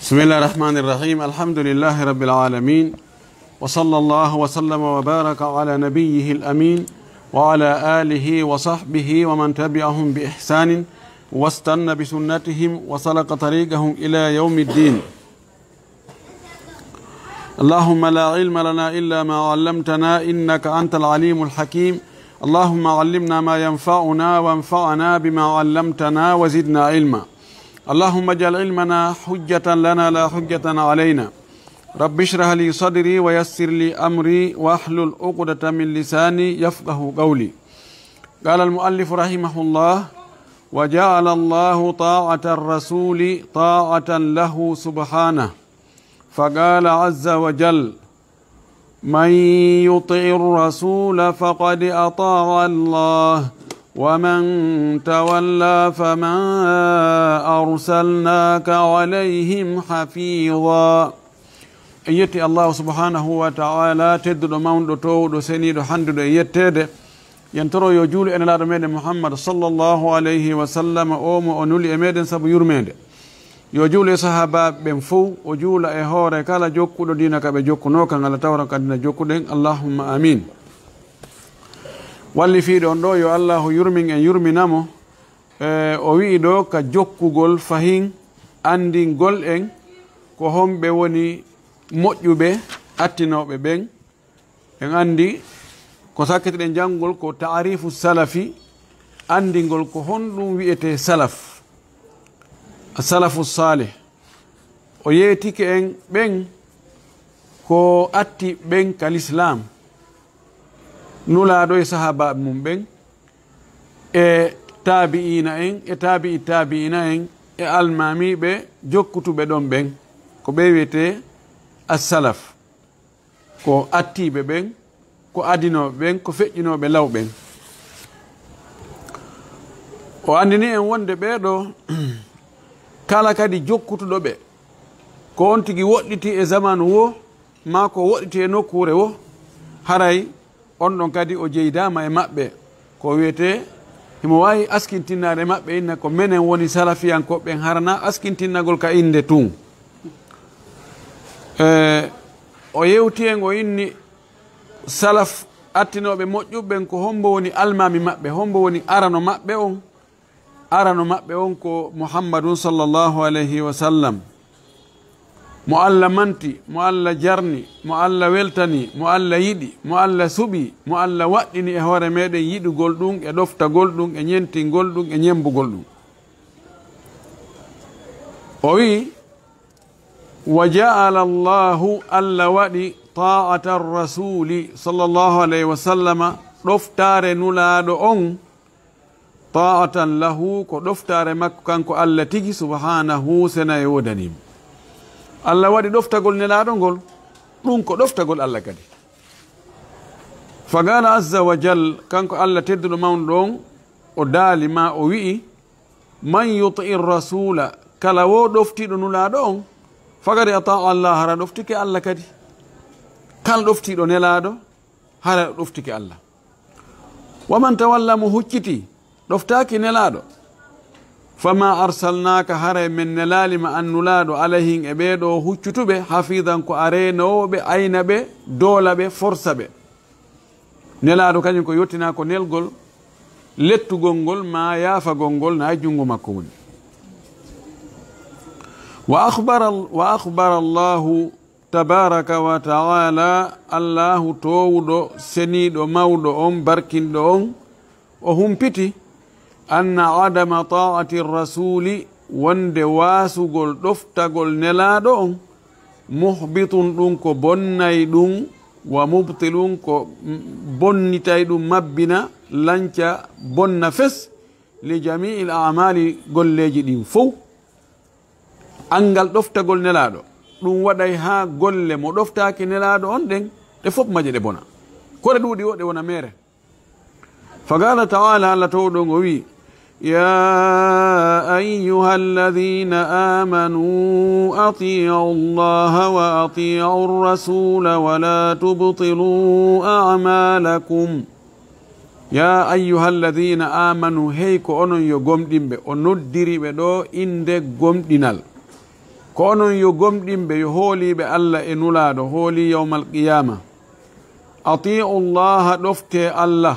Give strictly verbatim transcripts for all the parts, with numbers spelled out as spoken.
بسم الله الرحمن الرحيم. الحمد لله رب العالمين. وصلى الله وسلم وبارك على نبيه الأمين وعلى آله وصحبه ومن تبعهم بإحسان واستن بسنتهم وسلك طريقهم إلى يوم الدين. اللهم لا علم لنا إلا ما علمتنا إنك أنت العليم الحكيم. اللهم علمنا ما ينفعنا وانفعنا بما علمتنا وزدنا علما. اللهم اجعل علمنا حجة لنا لا حجة علينا. رب اشرح لي صدري ويسر لي أمري واحلل عقدة من لساني يفقه قولي. قال المؤلف رحمه الله: وجعل الله طاعة الرسول طاعة له سبحانه، فقال عز وجل: من يطع الرسول فقد أطاع الله، ومن تولى فما أرسلناك عليهم حفيظا. En yetti Allahu subhanahu wa ta'ala, tedduɗo, mawnuɗo, toowuɗo, seniiɗo, hannduɗo e yetteede. Yen toro yo juulu e Nelaaɗo meɗen Muhammad sallallahu alayhi wa sallam, o mo o nuli e meɗen sabu yurmeende. Yo juulu e sahaabaaɓe ɓen fow, o juula e hoore kala jokkuɗo diina ka ɓe jokkunoo kan, Allah tawra ka diina jokkuɗen. Allahumma amin. Wallifiiɗo on ɗo, yo Allahu yurmin en, yurmina mo. E, o wi'i ɗo ka jokkugol fahin, anndingol en ko homɓe woni moƴƴuɓe, attinooɓe ɓen. En anndi ko sakkitiɗen janngol ko ta'arifu salafi, anndingol ko honɗum wi'etee salaf, salafu salih. O yeetike en ɓen ko atti ɓen ka lislaam, Nulaaɗo e sahaabaaɓe mum ɓen, e taabi'iina en, e taabi'i taabi'iina en, e almaamiiɓe jokkutuɓe ɗon ɓen, ko ɓe wi'etee as-salaf. Ko attiiɓe ɓen, ko adinooɓe ɓen, ko feƴƴinooɓe law ɓen. O anndini en wonde ɓee ɗo, kala kadi jokkutuɗo ɓe, ko on tigi woɗɗiti e zamanu wo, maa ko woɗɗiti e nokkuure wo, haray on ɗon kadi o jeydaama e maɓɓe. Ko wiyetee, himo waawi askintinnaade maɓɓe, inna ko menen woni salafiyankooɓe ɓen, hara na askintinnagol ka innde tun. E, o yewti en, o inni salaf attinooɓe moƴƴuɓe ɓen, ko hombo woni almaami maɓɓe, hombo woni arano maɓɓe on? Arano maɓɓe on ko Muhammadun sallallahu alayhi wa sallam, mo Allah manti, mo Allah jarni, mo Allah weltani, mo Allah yiɗi, mo Allah suɓi, mo Allah waɗɗini e hoore meɗen yiɗugol ɗum, e ɗoftagol ɗum, e ñentingol ɗum, e ñembugol ɗum. O wi'i, "Wa ja'ala Allahu", Allah waɗi, "ta'ata rasuli sallallahu alayhi wa sallama", ɗoftaare Nulaaɗo on, "ta'atan lahu", ko ɗoftaare makko kanko Allah tigi, subhanahu, sena e woodani mo. Allah waɗi ɗoftagol Nelaaɗo ngol, ɗum ko ɗoftagol Allah kadi. Fa qala azza wa jal, kanko Allah tedduɗo mawnuɗo on, o daali ma o wi'i, "Man yuti'ir rasula", kala wo ɗoftiiɗo Nulaaɗo on, "faqad ata'a Allah", hara ɗoftike Allah kadi. Kala ɗoftiiɗo Nelaaɗo, hara ɗoftike Allah. "Wa man tawalla", mo hucciti, ɗoftaaki Nelaaɗo, "fama arsalnaaka", haray men nelaali ma an Nulaaɗo, "alayhim", e ɓee ɗo huccutuɓe, "hafidan", ko a reenoowo ɓe, ayna ɓe, doola ɓe, forsa ɓe. Nelaaɗo kañum ko yottinaa ko nelgol, lettugol ngol, maa yaafagol ngol, na e junngo makko woni. Wa akhbara, wa akhbara Allahu tabaraka wa ta'ala, Allahu toowuɗo, seniiɗo, mawɗo on, barkinɗo on, o humpiti, "anna adama ta'ati rasuli", wonde waasugol ɗoftagol Nelaaɗo on, "muhbitun", ɗum ko bonnay ɗum, "wa mubtilun", ko bonnitay ɗum, mabbina, lanca, bonna fes, "li jami'il a'mali", golleeji ɗin fow. Anngal ɗoftagol Nelaaɗo, ɗum waɗay haa golle mo ɗoftaaki Nelaaɗo on ɗen, ɗe fof maje ɗe bona. Ko ɗe ɗuuɗi o, ɗe wona meere. Fa qaala ta'aala, Allah toowɗo on o wi'i, "Ya ayyuhalladhina amanu ati'u Allaha wa ati'u ar-rasula wa la tubtilu a'malakum." Ya ayyuhalladhina amanu, hey ko onon yo gomɗinɓe, o noddiri ɓe ɗo innde gomɗinal. Ko onon yo gomɗinɓe, yo hooliiɓe Allah e Nulaaɗo, hoolii yawmal qiyaama. Atii'u Llaaha, ɗoftee Allah.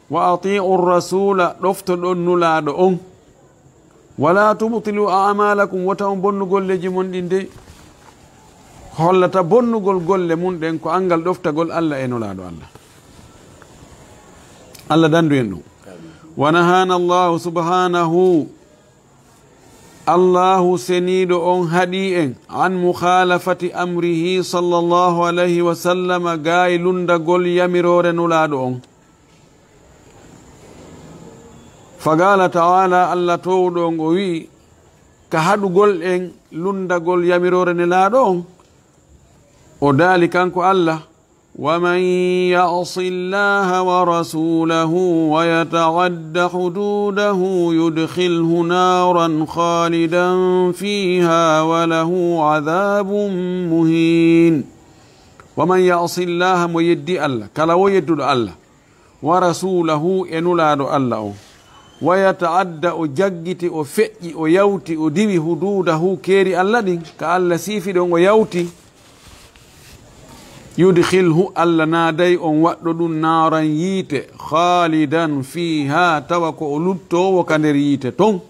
Wa atii'u Rasuula, ɗoftoɗon Nulaaɗo on. Wa laa tubtilu a'maalakum, wota on bonnu golleeji mon ɗin dey. Ko hollata bonnugol golle mun ɗen ko anngal ɗoftagol Allah e Nulaaɗo Allah. Allah dandu en ɗum. Wa nahaana Allahu subhaanahu, Allahu seniiɗo on haɗii en, an mukhaalafati amrihi sallallahu alayhi wa sallam, gaay lunndagol yamiroore Nulaaɗo on. Fa qaala ta'aala, Allah toowɗo on o wi'i, ka haɗugol en lunndagol yamiroore Nelaaɗo on, o daali kanko Allah, ومن يعص الله ورسوله ويتعد حدوده يدخله نارا خالدا فيها وله عذاب مهين. ومن يعص الله, mo yeddi Allah, kala wo yedduɗo Allah, wa rasuulahu, e Nulaaɗo Allah on, wa yata'adda, o jaggiti, o feƴƴi, o yawti, o diwi, huduudahu, keeri Allah ɗin, ka Allah siifi ɗon, o yawti, yudkhilhu, Allah naaday on, waɗɗo ɗum, naaran, yiite, khaalidan fiihaa, tawa ko o luttoowo ka nder yiite ton.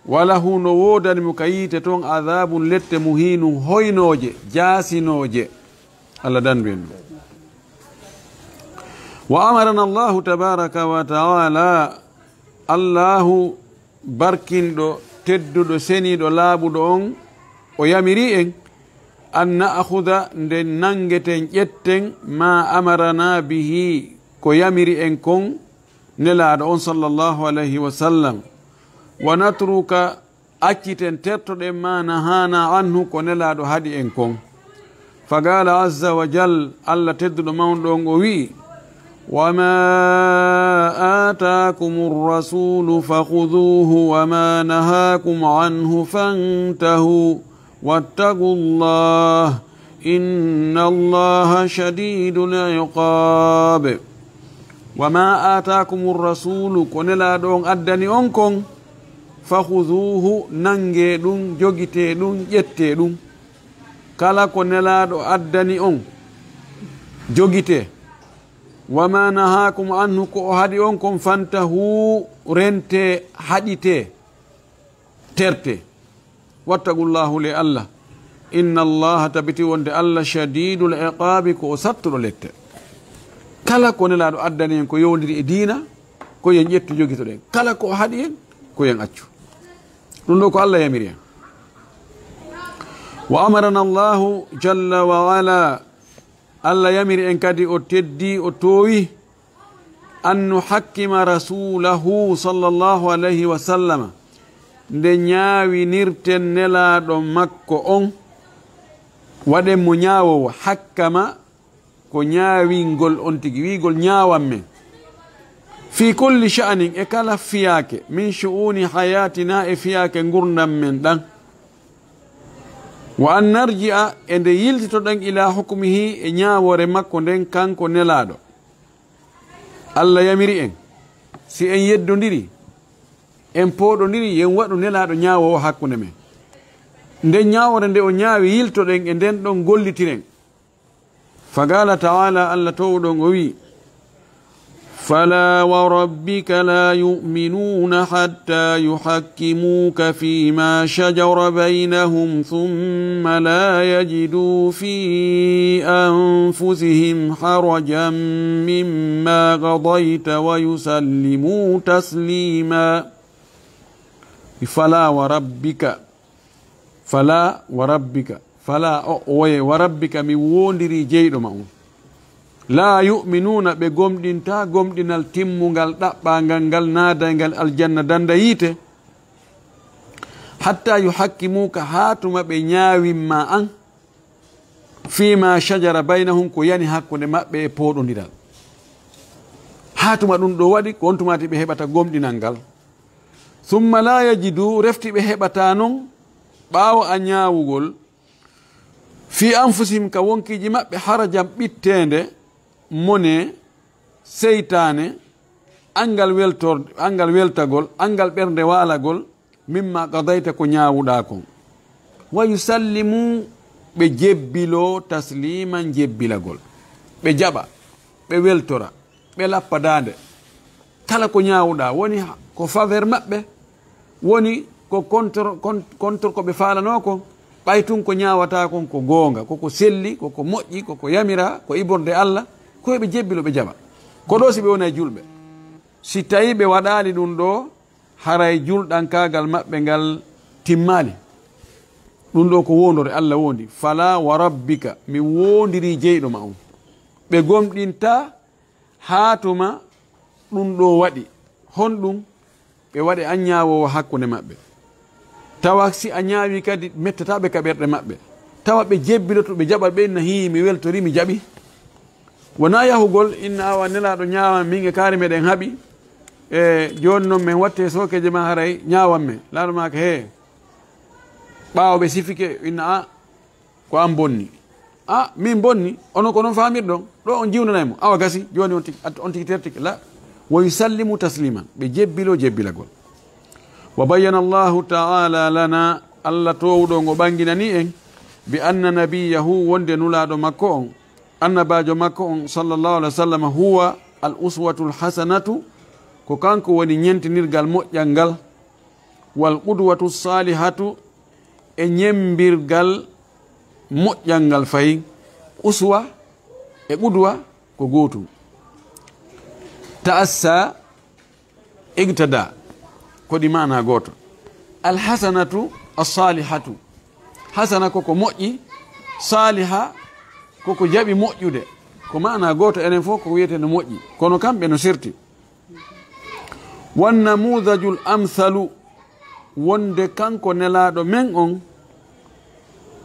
Walahu, no woodani mo ka yiite ton, adabun, lette, muhiinun, hoynooje, jaasinooje. Allah dandu en ɗum. Wa amarana Allahu tabaraka wa ta'ala, Allahu barkinɗo, tedduɗo, seniiɗo, laaɓuɗo on, o yamiri en, an na'khuda, nde nanngeten, ƴetten, ma amarana bihi, ko yamiri en kon, Nelaaɗo on sallallahu alayhi wa sallam. Wa natruka, acciten, tertoɗen, ma nahaana anhu, ko Nelaaɗo haɗi en kon. Fa qaala azza wa jal, Allah tedduɗo mawɗo on o wi'i, wa ma aataakumu rrasuulu fakhuduuhu wa ma nahaakum anhu fantahu. Wattaqu llah, inna llaha shadiidul iqaab. Wa ma aataakumu rrasuulu, ko Nelaaɗo on addani on kon, fakhuduuhu, nanngee ɗum, jogitee ɗum, ƴettee ɗum. Kala ko Nelaaɗo addani on, jogitee. Wa ma nahaakum anhu, ko o haɗi on kon, fantahu, rentee, haɗitee. Terte. Wattaqu llaahu, le Allah. Inna llaaha, tabiti wonde Allah, shadiidul iqaabi, ko o sattuɗo lette. Kala ko Nelaaɗo addani en ko yowndiri e diina, ko yen ƴettu jogitoɗen. Kala ko o haɗi en, ko yen accu. Ɗum ɗo ko Allah yamiri en. Wa amarana Allahu jalla wa ala, Allah yamiri en kadi, o teddi, o toowi, an nuhakkima rasuulahu sallallahu alayhi wa sallama, nde ñaawinirten Nelaaɗo makko on, waɗen mo ñaawoowo, hakkama, ko ñaawingol on tigi, wi'gol ñaawan men. Fii kulli sha'nin, e kala fiyaake, min shu'uuni hayaatina, e fiyaake ngurndan men ɗan. Wa an narji'a, e nde yiltitoɗen, ilaa hukmihi, e ñaawoore makko nden, kanko Nelaaɗo. Allah yamiri en, si en yeddondiri, en pooɗondiri, yen waɗu Nelaaɗo ñaawoowo hakkunde men. Nden ñaawoore nde o ñaawi, yiltoɗen e nden ɗon, gollitiren. Fa qaala ta'aala, Allah toowɗo on o wi'i, فلا وربك لا يؤمنون حتى يحكموك فيما شجر بينهم ثم لا يجدوا في أنفسهم حرجا مما قضيت ويسلموا تسليما. Fala wa rabbika. Fala wa rabbika. Fala, o, o woye, wa rabbika, mi woondirii jeyɗo ma on. Laa yu'minuuna, ɓe gomɗintaa gomɗinal timmungal, ɗaɓɓaangal ngal, naadayngal aljanna, dannda yiite. Hattaa yuhakkimuuka, haa tuma ɓe ñaawin ma an, fiima shajara baynahum, ko yani hakkunde maɓɓe e pooɗondiral. Haa tuma ɗum ɗo waɗi, ko on tumaati ɓe heɓata gomɗinal ngal. Summa laa yajidu, refti ɓe heɓataa non, ɓaawo a ñaawugol, fii anfusihim, ka wonkiiji maɓɓe, harajan, ɓitteende, mone, seytaane, anngal weltor-, anngal weltagol, anngal ɓernde waalagol, mimma qadayta, ko ñaawuɗaa kon. Wa yusallimu, ɓe jebbiloo tasliman, jebbilagol. Ɓe jaɓa, ɓe weltora, ɓe lappa daande. Kala ko ñaawuɗaa, woni ha-, ko faveur maɓɓe, woni ko contre, con-, contre ko ɓe faalanoo kon, ɓay tun ko ñaawataa kon ko goonga, ko ko selli, ko ko moƴƴi, ko ko yamiraa, ko ibornde Alla, ko yo ɓe jebbiloo, ɓe jaɓa. Ko ɗoo si ɓe wonay julɓe. Si tawii ɓe waɗaali ɗun ɗoo, haray julɗankaagal maɓɓe ngal timmaali. Ɗun ɗoo ko woondore Alla woondi. Falaa wa rabbika, mi woondirii jeyɗo ma on. Ɓe gomɗintaa haa tuma ɗun ɗoo waɗi. Honɗun? Ɓe waɗe an ñaawoowo hakkunde maɓɓe. Tawa si a ñaawii kadi, mettataa ɓe ka ɓerɗe maɓɓe. Tawa ɓe jebbiloto, ɓe jaɓa, ɓe inna, "Hii, mi weltorii, mi jaɓi." Wonaa yahugol, inna, "Awa, Nelaaɗo, ñaawan min e kaari meɗen haɓi. E jooni non, men watte sookeeje ma, haray ñaawan men." Laaɗo maaka, "Hee, ɓaawo ɓe sifike, inna, a, ko an bonni." "A, min bonni? Onon ko non faamirɗon? Ɗoo on jiwnanay mo. Awa, gasi, jooni on tigi, at-, on tigi tertike." La, "Wa yusallimu tasliman." Ɓe jebbiloo jebbilagol. Wa bayyana Allahu ta'ala lana, Alla toowuɗo on o ɓanginani en, bi anna nabiyyahu, wonde nulaaɗo makko on, annabaajo makko on, sallallahu alaihi wa sallam, huwa al uswatul hasanatu, ko kanko woni ñentinirgal moƴƴal ngal, wal qudwatu salihatu, e ñembirgal moƴƴal ngal fayi. Uswa e qudwa ko gootum. Ta'assa, igtada, ko ɗi maana gooto. Alhasanatu assalihatu. Hasana ko ko moƴƴi, saliha ko ko jaɓi moƴƴude. Ko maana gooto, enen fof ko wiyetee no moƴƴi, kono kamɓe no serti. Wan namudajul amsalu, wonde kanko Nelaaɗo men on,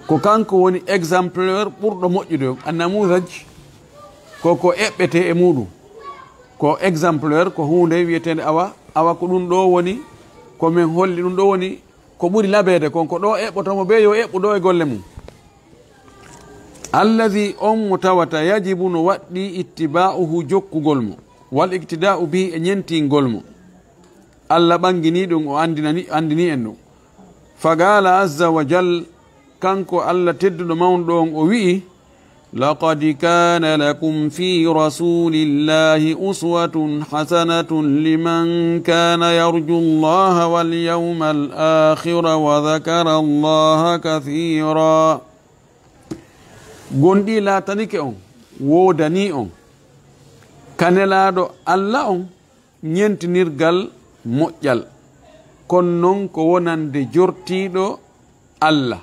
ko kanko woni exemplaire ɓurɗo moƴƴude on. An namudaj ko ko eɓɓetee e muuɗum. Ko exemplaire, ko huunde wiyeteende, awa, awa ko ɗum ɗoo woni, ko men holli ɗum ɗoo woni ko ɓuri labeede kon, ko ɗoo eɓɓotoo mo bee yo eɓɓu ɗoo e golle mum. Alladhi, on mo tawata, yajibu, no waɗɗii, ittiba'uhu, jokkugol mo, wal iqtida'u bihi, e ñentingol mo. Alla ɓanginii ɗum, o anndinani, anndinii en ɗum. Faqala azza wa jal, kanko Alla tedduɗo mawnuɗo on, o wi'i, "Laqad kana lakum fi rasulillahi uswatun hasanatun liman kana yarju Allaha wal yawmal akhira wa dhakara Allaha kathira." Gonɗii laatanike on, woodanii on, ka Nelaaɗo Alla on, ñentinirgal moƴƴal, kono non ko wonande jortiiɗo Alla.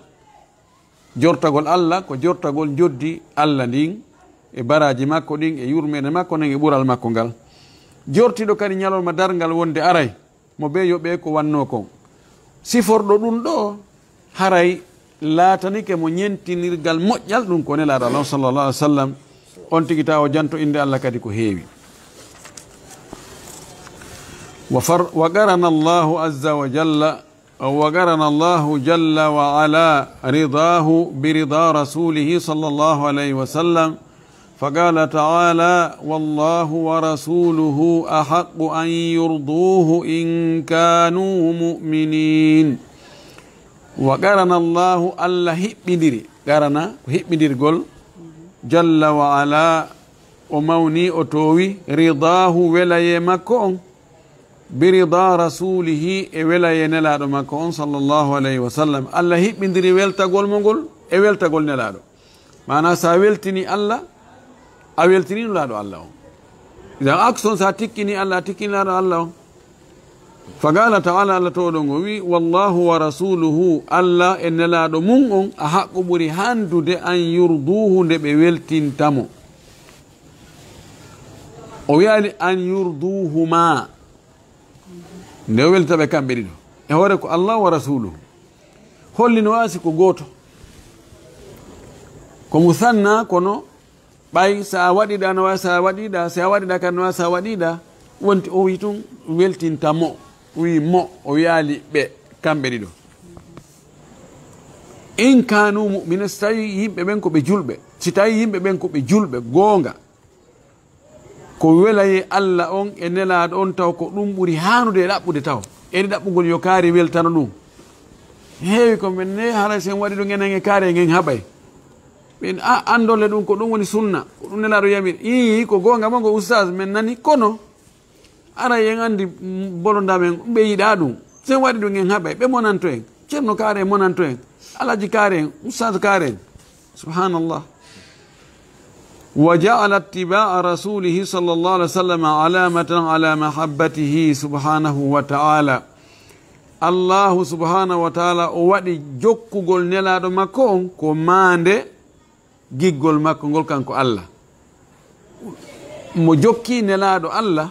Jortagol Alla ko jortagol njoddi Alla ndin, e baraaji makko ɗin, e yurmeende makko nden, e ɓural makko ngal. Jortiiɗo kadi ñalorma darngal wonde aray, mo bee yo ɓee ko wannoo kon. Siforɗo ɗum ɗoo, haray laatanike mo ñentinirgal moƴƴal, ɗum ko Nelaaɗo Allah, sallallahu alaihi wasallam, on tigi tawa o janto innde Allah kadi ko heewi. Wa far-, wa qarana Allahu azza wa jalla, wa qarana Allahu jalla wa ala ridahu bi rida rasulihi sallallahu alaihi wasallam. فقال تعالى: والله ورسوله أحق أن يرضوه إن كانوا مؤمنين. وقرن الله، Allah hiɓɓindiri, qarana ko hiɓɓindirgol, jalla wa ala, o mawni, o toowi, ridaahu, welayee makko on, bi ridaa rasuulihi, e welayee Nelaaɗo makko on, sallallahu alayhi wa sallam. Allah hiɓɓindiri weltagol mo ngol e weltagol Nelaaɗo. Maanaa, so a weltini Allah, a weltini Nulaaɗo Allah on. Idan akson, so a tikkini Allah, a tikkini Nulaaɗo Allah on. Fa qaala ta'ala, Allah toowɗo on o wi'i, "Wallaahu wa rasuuluhu", Allah e Nelaaɗo mum on, a haqqu, ɓuri handude, an yurduuhu, nde ɓe weltinta mo. O wi'aali an yurduuhumaa. Nde o welta ɓe kamɓe ɗiɗo. E hoore ko Allah wa rasuluhu. Holli no waasi ko gooto. Ko musanna, kono ɓay sa a waɗiɗa no waasi a waɗiɗa, si a waɗiɗa kan no waasi a waɗiɗa, wonti o wi tun weltinta mo, wi mo, o wi'aali ɓe kamɓe ɗiɗo. In kaanu mu'mina, si tawi yimɓe ɓen ko ɓe julɓe, si tawi yimɓe ɓen ko ɓe julɓe goonga, ko welayee Allah on e Nelaaɗo on taw, ko ɗum ɓuri haanude e ɗaɓɓude taw. Eni ɗaɓɓugol yo kaari weltano ɗum. Heewi ko men ne, haray sen waɗi ɗum enen e kaare ngen haɓay. Ɓen a anndole ɗum, ko ɗum woni sunna, ko ɗum Nelaaɗo yamiri. Ii, ko goonga mo ngo ustaas, men nani, kono aray en anndi, mm, bolondaa men, ɓe yiɗaa ɗum. Sen waɗi ɗum en haɓay, ɓe monanto en. Ceerno kaare en monanto en. Alhaji kaare en, ustaas kaare en. Subhanallah. Wa ja'ala ittiba'a rasulihi sallallahu alaihi wasallam alamatan ala mahabbatihi subhanahu wa ta'ala. Allahu subhanahu wa ta'ala o waɗi jokkugol Nelaaɗo makko on ko maande giggol makko ngol kanko Allah. Mo jokki Nelaaɗo Allah,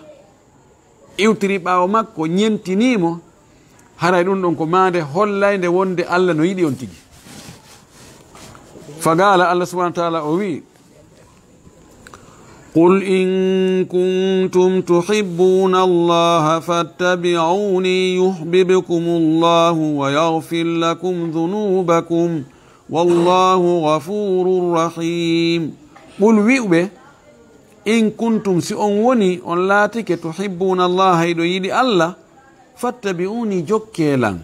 iwtiri ɓaawo makko, ñentinii mo, haray ɗum ɗon ko maande hollaynde wonde Allah no yiɗi on tigi. Faqaala, Allah subhanahu wa ta'ala o wi'i, قل إن كنتم تحبون الله فاتبعوني يحببكم الله ويغفر لكم ذنوبكم والله غفور رحيم. Qul, wi'u ɓe, in kuntum, si on woni, on laatike, tuhibbuna Allaha, hiɗo yiɗi Allah, fattabi'uni, jokkee lan,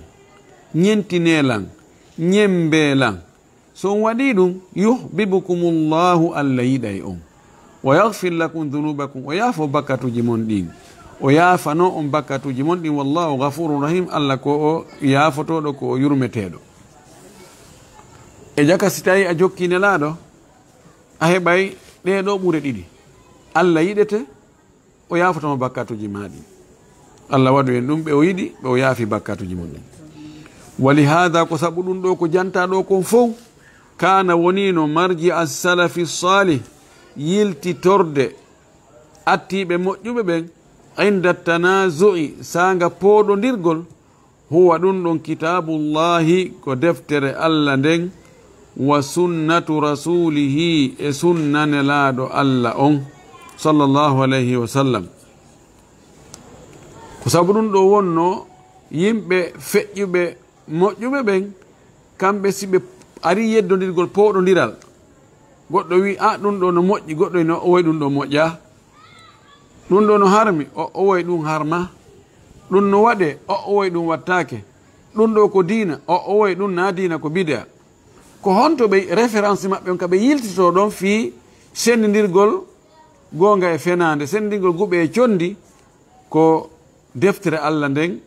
ñentinee lan, ñembee lan. So on waɗii ɗum, yuhbibkumullahu, Allah yiɗay on. Wa yaghfir lakum dhunubakum, o yaafo bakkatuuji mon ɗin. O yaafano on bakkatuuji mon ɗin, wallahu ghafurur rahim, Allah ko o yaafotooɗo, ko o yurmeteeɗo. E jaka, si tawi a jokki Nelaaɗo, a heɓay ɗee ɗoo ɓure ɗiɗi. Allah yiɗete, o yaafotoma bakkatuuji maa ɗin. Allah waɗu en ɗum ɓe o yiɗi, ɓe o yaafi bakkatuuji mum ɗin. Wa li haadha, ko sabu ɗum ɗoo ko jantaa ɗoo kon fow, kaana, woniino, marji as-salafi salih, yiltitorde attiiɓe moƴƴuɓe ɓen, inda tanazu'i, saanga pooɗondirgol, huwa, ɗum ɗon, kitaabullahi, ko deftere Allah nden, wa sunnatu rasulihi, e sunna Nelaaɗo Allah on, sallallahu alayhi wa sallam. Ko sabu ɗum ɗoo wonnoo yimɓe feƴƴuɓe moƴƴuɓe ɓen, kamɓe si ɓe ari yeddondirgol pooɗondiral, goɗɗo wi, "A, ɗum ɗoo no moƴƴi," goɗɗo wi, "No, o wayi ɗum ɗoo moƴƴaa." Ɗum ɗoo no harmi, o, o woy ɗum harma. Ɗum no waɗee, o, o woy ɗum wattaake. Ɗum ɗoo ko diina, o, o woy ɗum naa diina, ko bid'a. Ko honto ɓe référence maɓɓe on ka ɓe yiltitoo ɗon fii senndindirgol goonga e fenaande, senndindirgol guɓe e conndi? Ko deftere Allah nden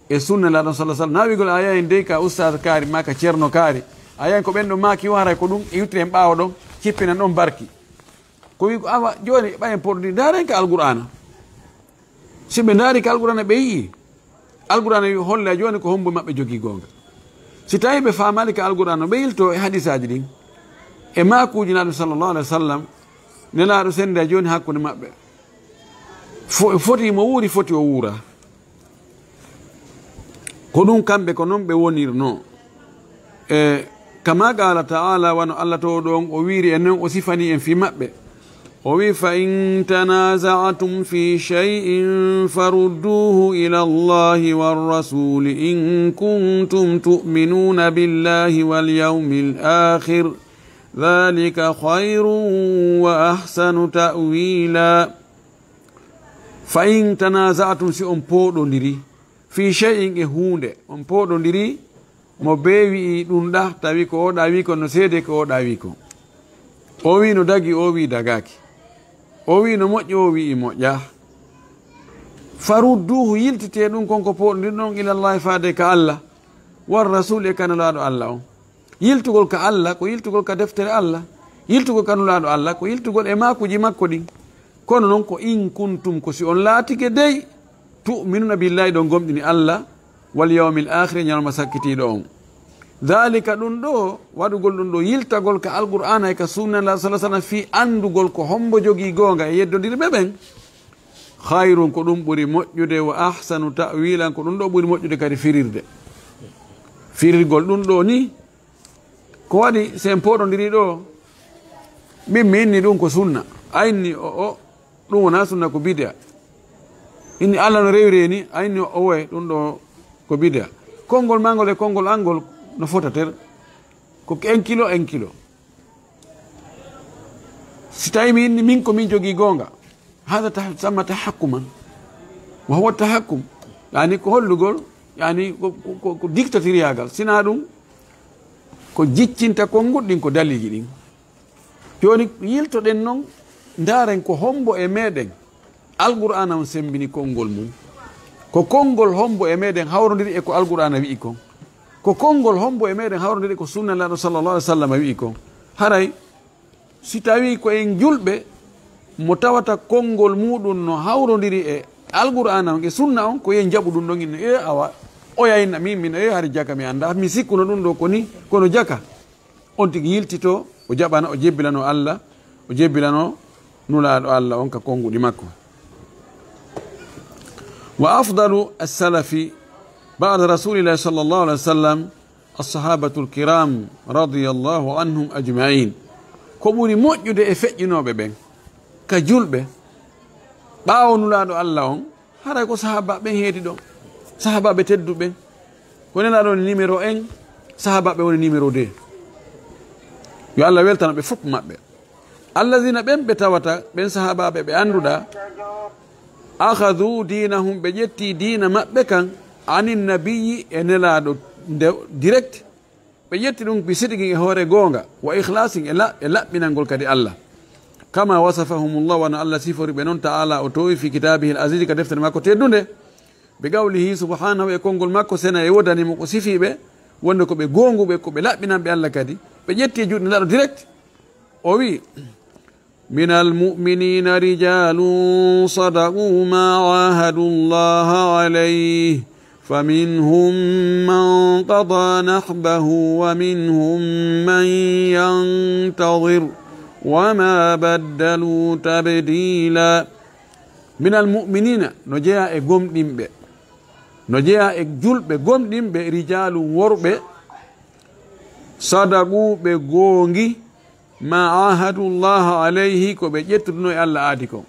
e sunna Nelaaɗo sallallahu alaihi wasallam. Naa wi'ugol a yahin dey ka ustaas kaari, maa ka ceerno kaari. A yahin ko ɓen ɗon maaki o, haray ko ɗum iwtiren ɓaawo ɗon, cippinan ɗon barki. Ko wi ko, awa, jooni ɓayen porɗi, ndaaren ka Alqur'aana. Si ɓe ndaari ka Alqur'aana, ɓe yi'i. Alqur'aana wi holla jooni ko hombo maɓɓe jogii goonga. Si tawi ɓe faamaali ka Alqur'aana, ɓe yilto e hadiisaaji ɗin. E maakuuji Nelaaɗo sallallahu alaihi wasallam, Nelaaɗo sennda jooni hakkunde maɓɓe. Fo-, foti mo wuuri, foti o wuura. Ko ɗum kamɓe ko non ɓe wonirnoo. E, kama qala ta'ala, wano Allah to ɗon o wiiri en non, o sifani en fii maɓɓe. O wi, "Fa in tanaza'tum fi shay'in farudduhu ila Allahi war rasuli in kuntum tu'minuna billahi wal yawmil akhir. Dhalika khayrun wa ahsanu ta'wila." Fa in tanaza'tum, si on pooɗondiri, fi shay'in, e huunde, on pooɗondiri, mo bee wi'i ɗum ɗa, tawi ko o ɗa wi'i ko no seede ko o ɗa wi'i ko. O wi'i no dagi, o wi'i dagaaki. O wi'i no moƴƴi, o wi'i moƴƴaa. Farudduhu, yiltitee ɗum kon ko pooɗondirɗon, ilallahi, faade ka Allah, war rasul, e ka Nelaaɗo Allah on. Yiltugol ka Allah ko yiltugol ka deftere Allah. Yiltugol ka Nulaaɗo Allah ko yiltugol e maakuuji makko ɗin. Kono non ko in kuntum, ko si on laatike dey, tu'minuna billahi, ɗon gomɗini Allah, wal yawmil akhir, ñalawma sakkitiiɗo on. Dhalika, ɗum ɗo, waɗugol ɗum ɗo, yiltagol ka Alqur'aana e ka Sunna Nulaaɗo sallallahu alaihi wasallam fii anndugol ko hombo jogii goonga e yeddondirɓe ɓen, khayrun, ko ɗum ɓuri moƴƴude, wa ahsanu ta'wilan, ko ɗum ɗo ɓuri moƴƴude kadi firirde. Firirgol ɗum ɗo ni, ko waɗi sen pooɗondiri ɗo, min mi inni ɗum ko sunna, a inni o, o, ɗum wonaa sunna, ko bid'a. Inni Allah no rewiri ni, a inni o, owoye, ɗum ɗo ko bid'a. Konngol maa ngol e konngol an ngol no fota ter. Ko un kilo, un kilo. Si tawi mi inni min ko min jogii goonga, hada tah-, samma tahakkuman. Wa huwa tahakkum. Yani ko hollugol Yani ko, ko, ko, ko dictatorial, si naa ɗum ko jiccinta konguɗi ɗin, ko daliiji ɗin. Jooni yiltoɗen non, ndaaren ko hombo e meɗen Alqur'aana on sembini konngol mum. Ko konngol hombo e meɗen hawrondiri e ko Alqur'aana wi'i kon? Ko konngol hombo e meɗen hawrondiri e ko sunna Nelaaɗo sallallahu alaihi wasallam wi'i kon? Haray si tawi ko en julɓe, mo tawata konngol muɗum no hawrondiri e Alqur'aana on e sunna on, ko yen jaɓu ɗum ɗon inne, e awa, oya inna min, min, e hari jaka mi annda, mi sikkuno ɗum ɗo ko ni, kono jaka. On tigi yiltito, o jaɓana, o jebbilano Allah, o jebbilano Nulaaɗo Allah on ka konguɗi makko. Wa afdalu as-salafi ba'da Rasulillahi sallallahu alaihi wasallam as-sahabatul kiram radiyallahu anhum ajma'in. Ko ɓuri moƴƴude e feƴƴinooɓe ɓen ka julɓe ɓaawo Nulaaɗo Allah on, haray ko sahaabaaɓe ɓen heedi ɗon, sahaabaaɓe tedduɓe ɓen. Ko Nelaaɗo woni numéro un, sahaabaaɓe woni numéro deux. Yo Allah weltano ɓe fof maɓɓe. Allazina, ɓen ɓe tawata, ɓen sahaabaaɓe ɓe annduɗaa, akhadhu dinahum, ɓe ƴetti diina maɓɓe kan, anin nabiyyi, e Nelaaɗo nde direct, ɓe ƴetti ɗum bi sidqin, e hoore goonga, wa ikhlasin, e la-, e laɓɓinangol kadi Allah. Kama wasafahumullah, wano Allah sifori ɓe non, ta'ala, o towi, fi kitabihil aziz, ka deftere makko teddunde, bi qawlihi subhanahu, e konngol makko sena e wodani mo, ko sifi ɓe wonde ko ɓe goonguɓe, ko ɓe laɓɓinanɓe Allah kadi, ɓe ƴetti e juuɗe Nelaaɗo direct. O wi, من المؤمنين رجال صدقوا ما عاهدوا الله عليه فمنهم من قضى نحبه ومنهم من ينتظر وما بدلوا تبديلا. من المؤمنين, no jeyaa e gomɗinɓe, no jeyaa e julɓe gomɗinɓe, رجال, worɓe, صدقوا, ɓe goongi, ما عاهدوا الله عليه, ko ɓe ƴettuduno e Allah aadi kon.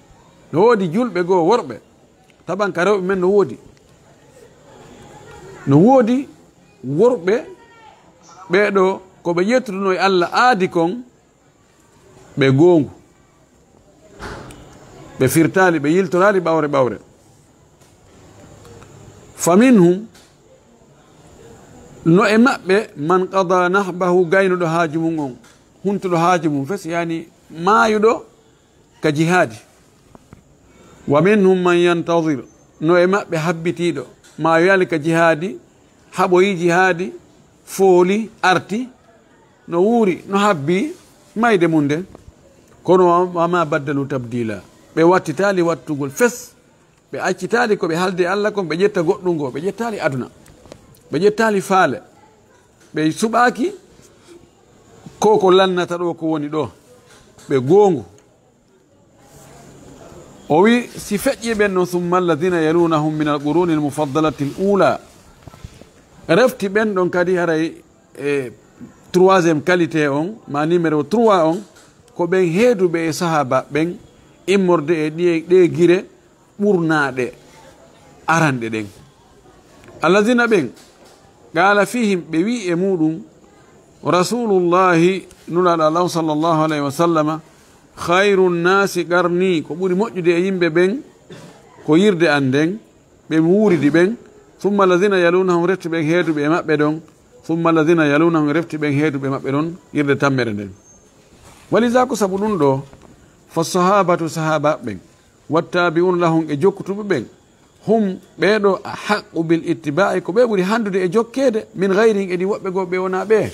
No woodi julɓe goo worɓe, taban ka rewɓe men no woodi. No woodi worɓe, ɓee ɗoo ko ɓe ƴettuduno e Allah aadi kon, ɓe goongu. Ɓe firtaali, ɓe yiltoraali ɓawre ɓawre. فمنهم, no e maɓɓe, من قضى نحبه, gaynuɗo haaju mum on, huntuɗo haaju mum fes, yani maayuɗo ka jihaadi. ومنهم من ينتظر, no e maɓɓe habbitiiɗo, maayoyaali ka jihaadi, haɓoyi jihaadi, fooli, arti, no wuuri, no habbi mayde mum nden. Kono, وما بدلوا تبديلا, ɓe wattitaali wattugol fes, ɓe accitaali ko ɓe haaldi e Allah kon, ɓe ƴetta goɗɗum goo, ɓe ƴettaali aduna, ɓe ƴettaali faale, ɓe suɓaaki ko ko lannata ɗoo ko woni ɗoo, ɓe goongu. O wi, si feƴƴi ɓen ɗon, ثم الذين يلونهم من القرون المفضلة الأولى. Refti ɓen ɗon kadi haray e troisième qualité on, ma numéro trois on, ko ɓen heeduɓe e sahaaba ɓen, immorde e ɗiye, ɗee gire ɓurnaaɗe aranɗe ɗen. Allazina ɓen, qala fihim, ɓe wi e muɗum, Rasulullahi, Nulaaɗo Allah on sallallahu alayhi wa sallama, khayru nnasi qarni, ko ɓuri moƴƴude e yimɓe ɓen, ko yirde an nden, ɓe mi wuuridi ɓen, thumma allazina yalunahum, refti ɓen heeduɓe e maɓɓe ɗon, thumma allazina yalunahum, refti ɓen heeduɓe maɓɓe ɗon, yirde tammere nden. Waliza, ko sabu ɗum ɗo, fa sahabatu, sahaba ɓen, wattabi'un lahum, e jokkutuɓe ɓen, hum, ɓee ɗo, ahaqqu bil ittiba'i, ko ɓe ɓuri handude e jokkeede, min ghayrihim, e ɗi woɓɓe goo ɓe wonaa ɓe.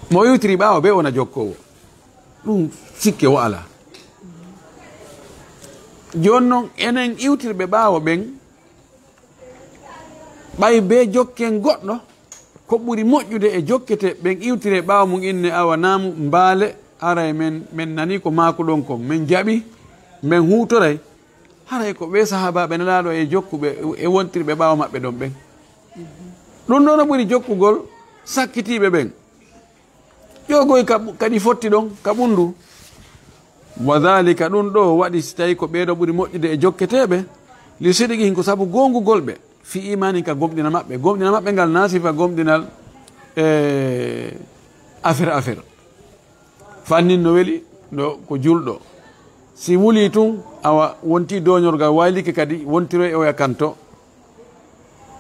Mo iwtiri ɓaawo ɓe wona jokkoowo, ɗum sikke wo alaa. Jooni non, enen iwtirɓe ɓaawo ɓen, ɓay bee jokken goɗɗo, ko ɓuri moƴƴude e jokkete ɓen iwtire ɓaawo mum, inne awa naamu mbaale, haray men, men nani ko maakuɗon kon, men jaɓi, men huutoray. Haray ko ɓee sahaabaaɓe Nelaaɗo e jokkuɓe e wontirɓe ɓaawo maɓɓe ɗon ɓen. Ɗum ɗoo no ɓuri jokkugol sakkitiiɓe ɓen. Ƴoogoy ka ɓu-, kadi fotti ɗon, ka ɓunndu. Wa dhalika, ɗum ɗoo waɗi si tawi ko ɓee ɗoo ɓuri moƴƴude e jokketeeɓe, li sidqihim, ko sabu goongugol ɓe, fi imanin, ka gomɗina maɓɓe. Gomɗina maɓɓe ngal na sifa gomɗinal, e, affaire, affaire. Fannin no weli, no ko julɗo. Si wuli tun, awa wonti doñorgal waylike kadi, wontiroy e oya kanto.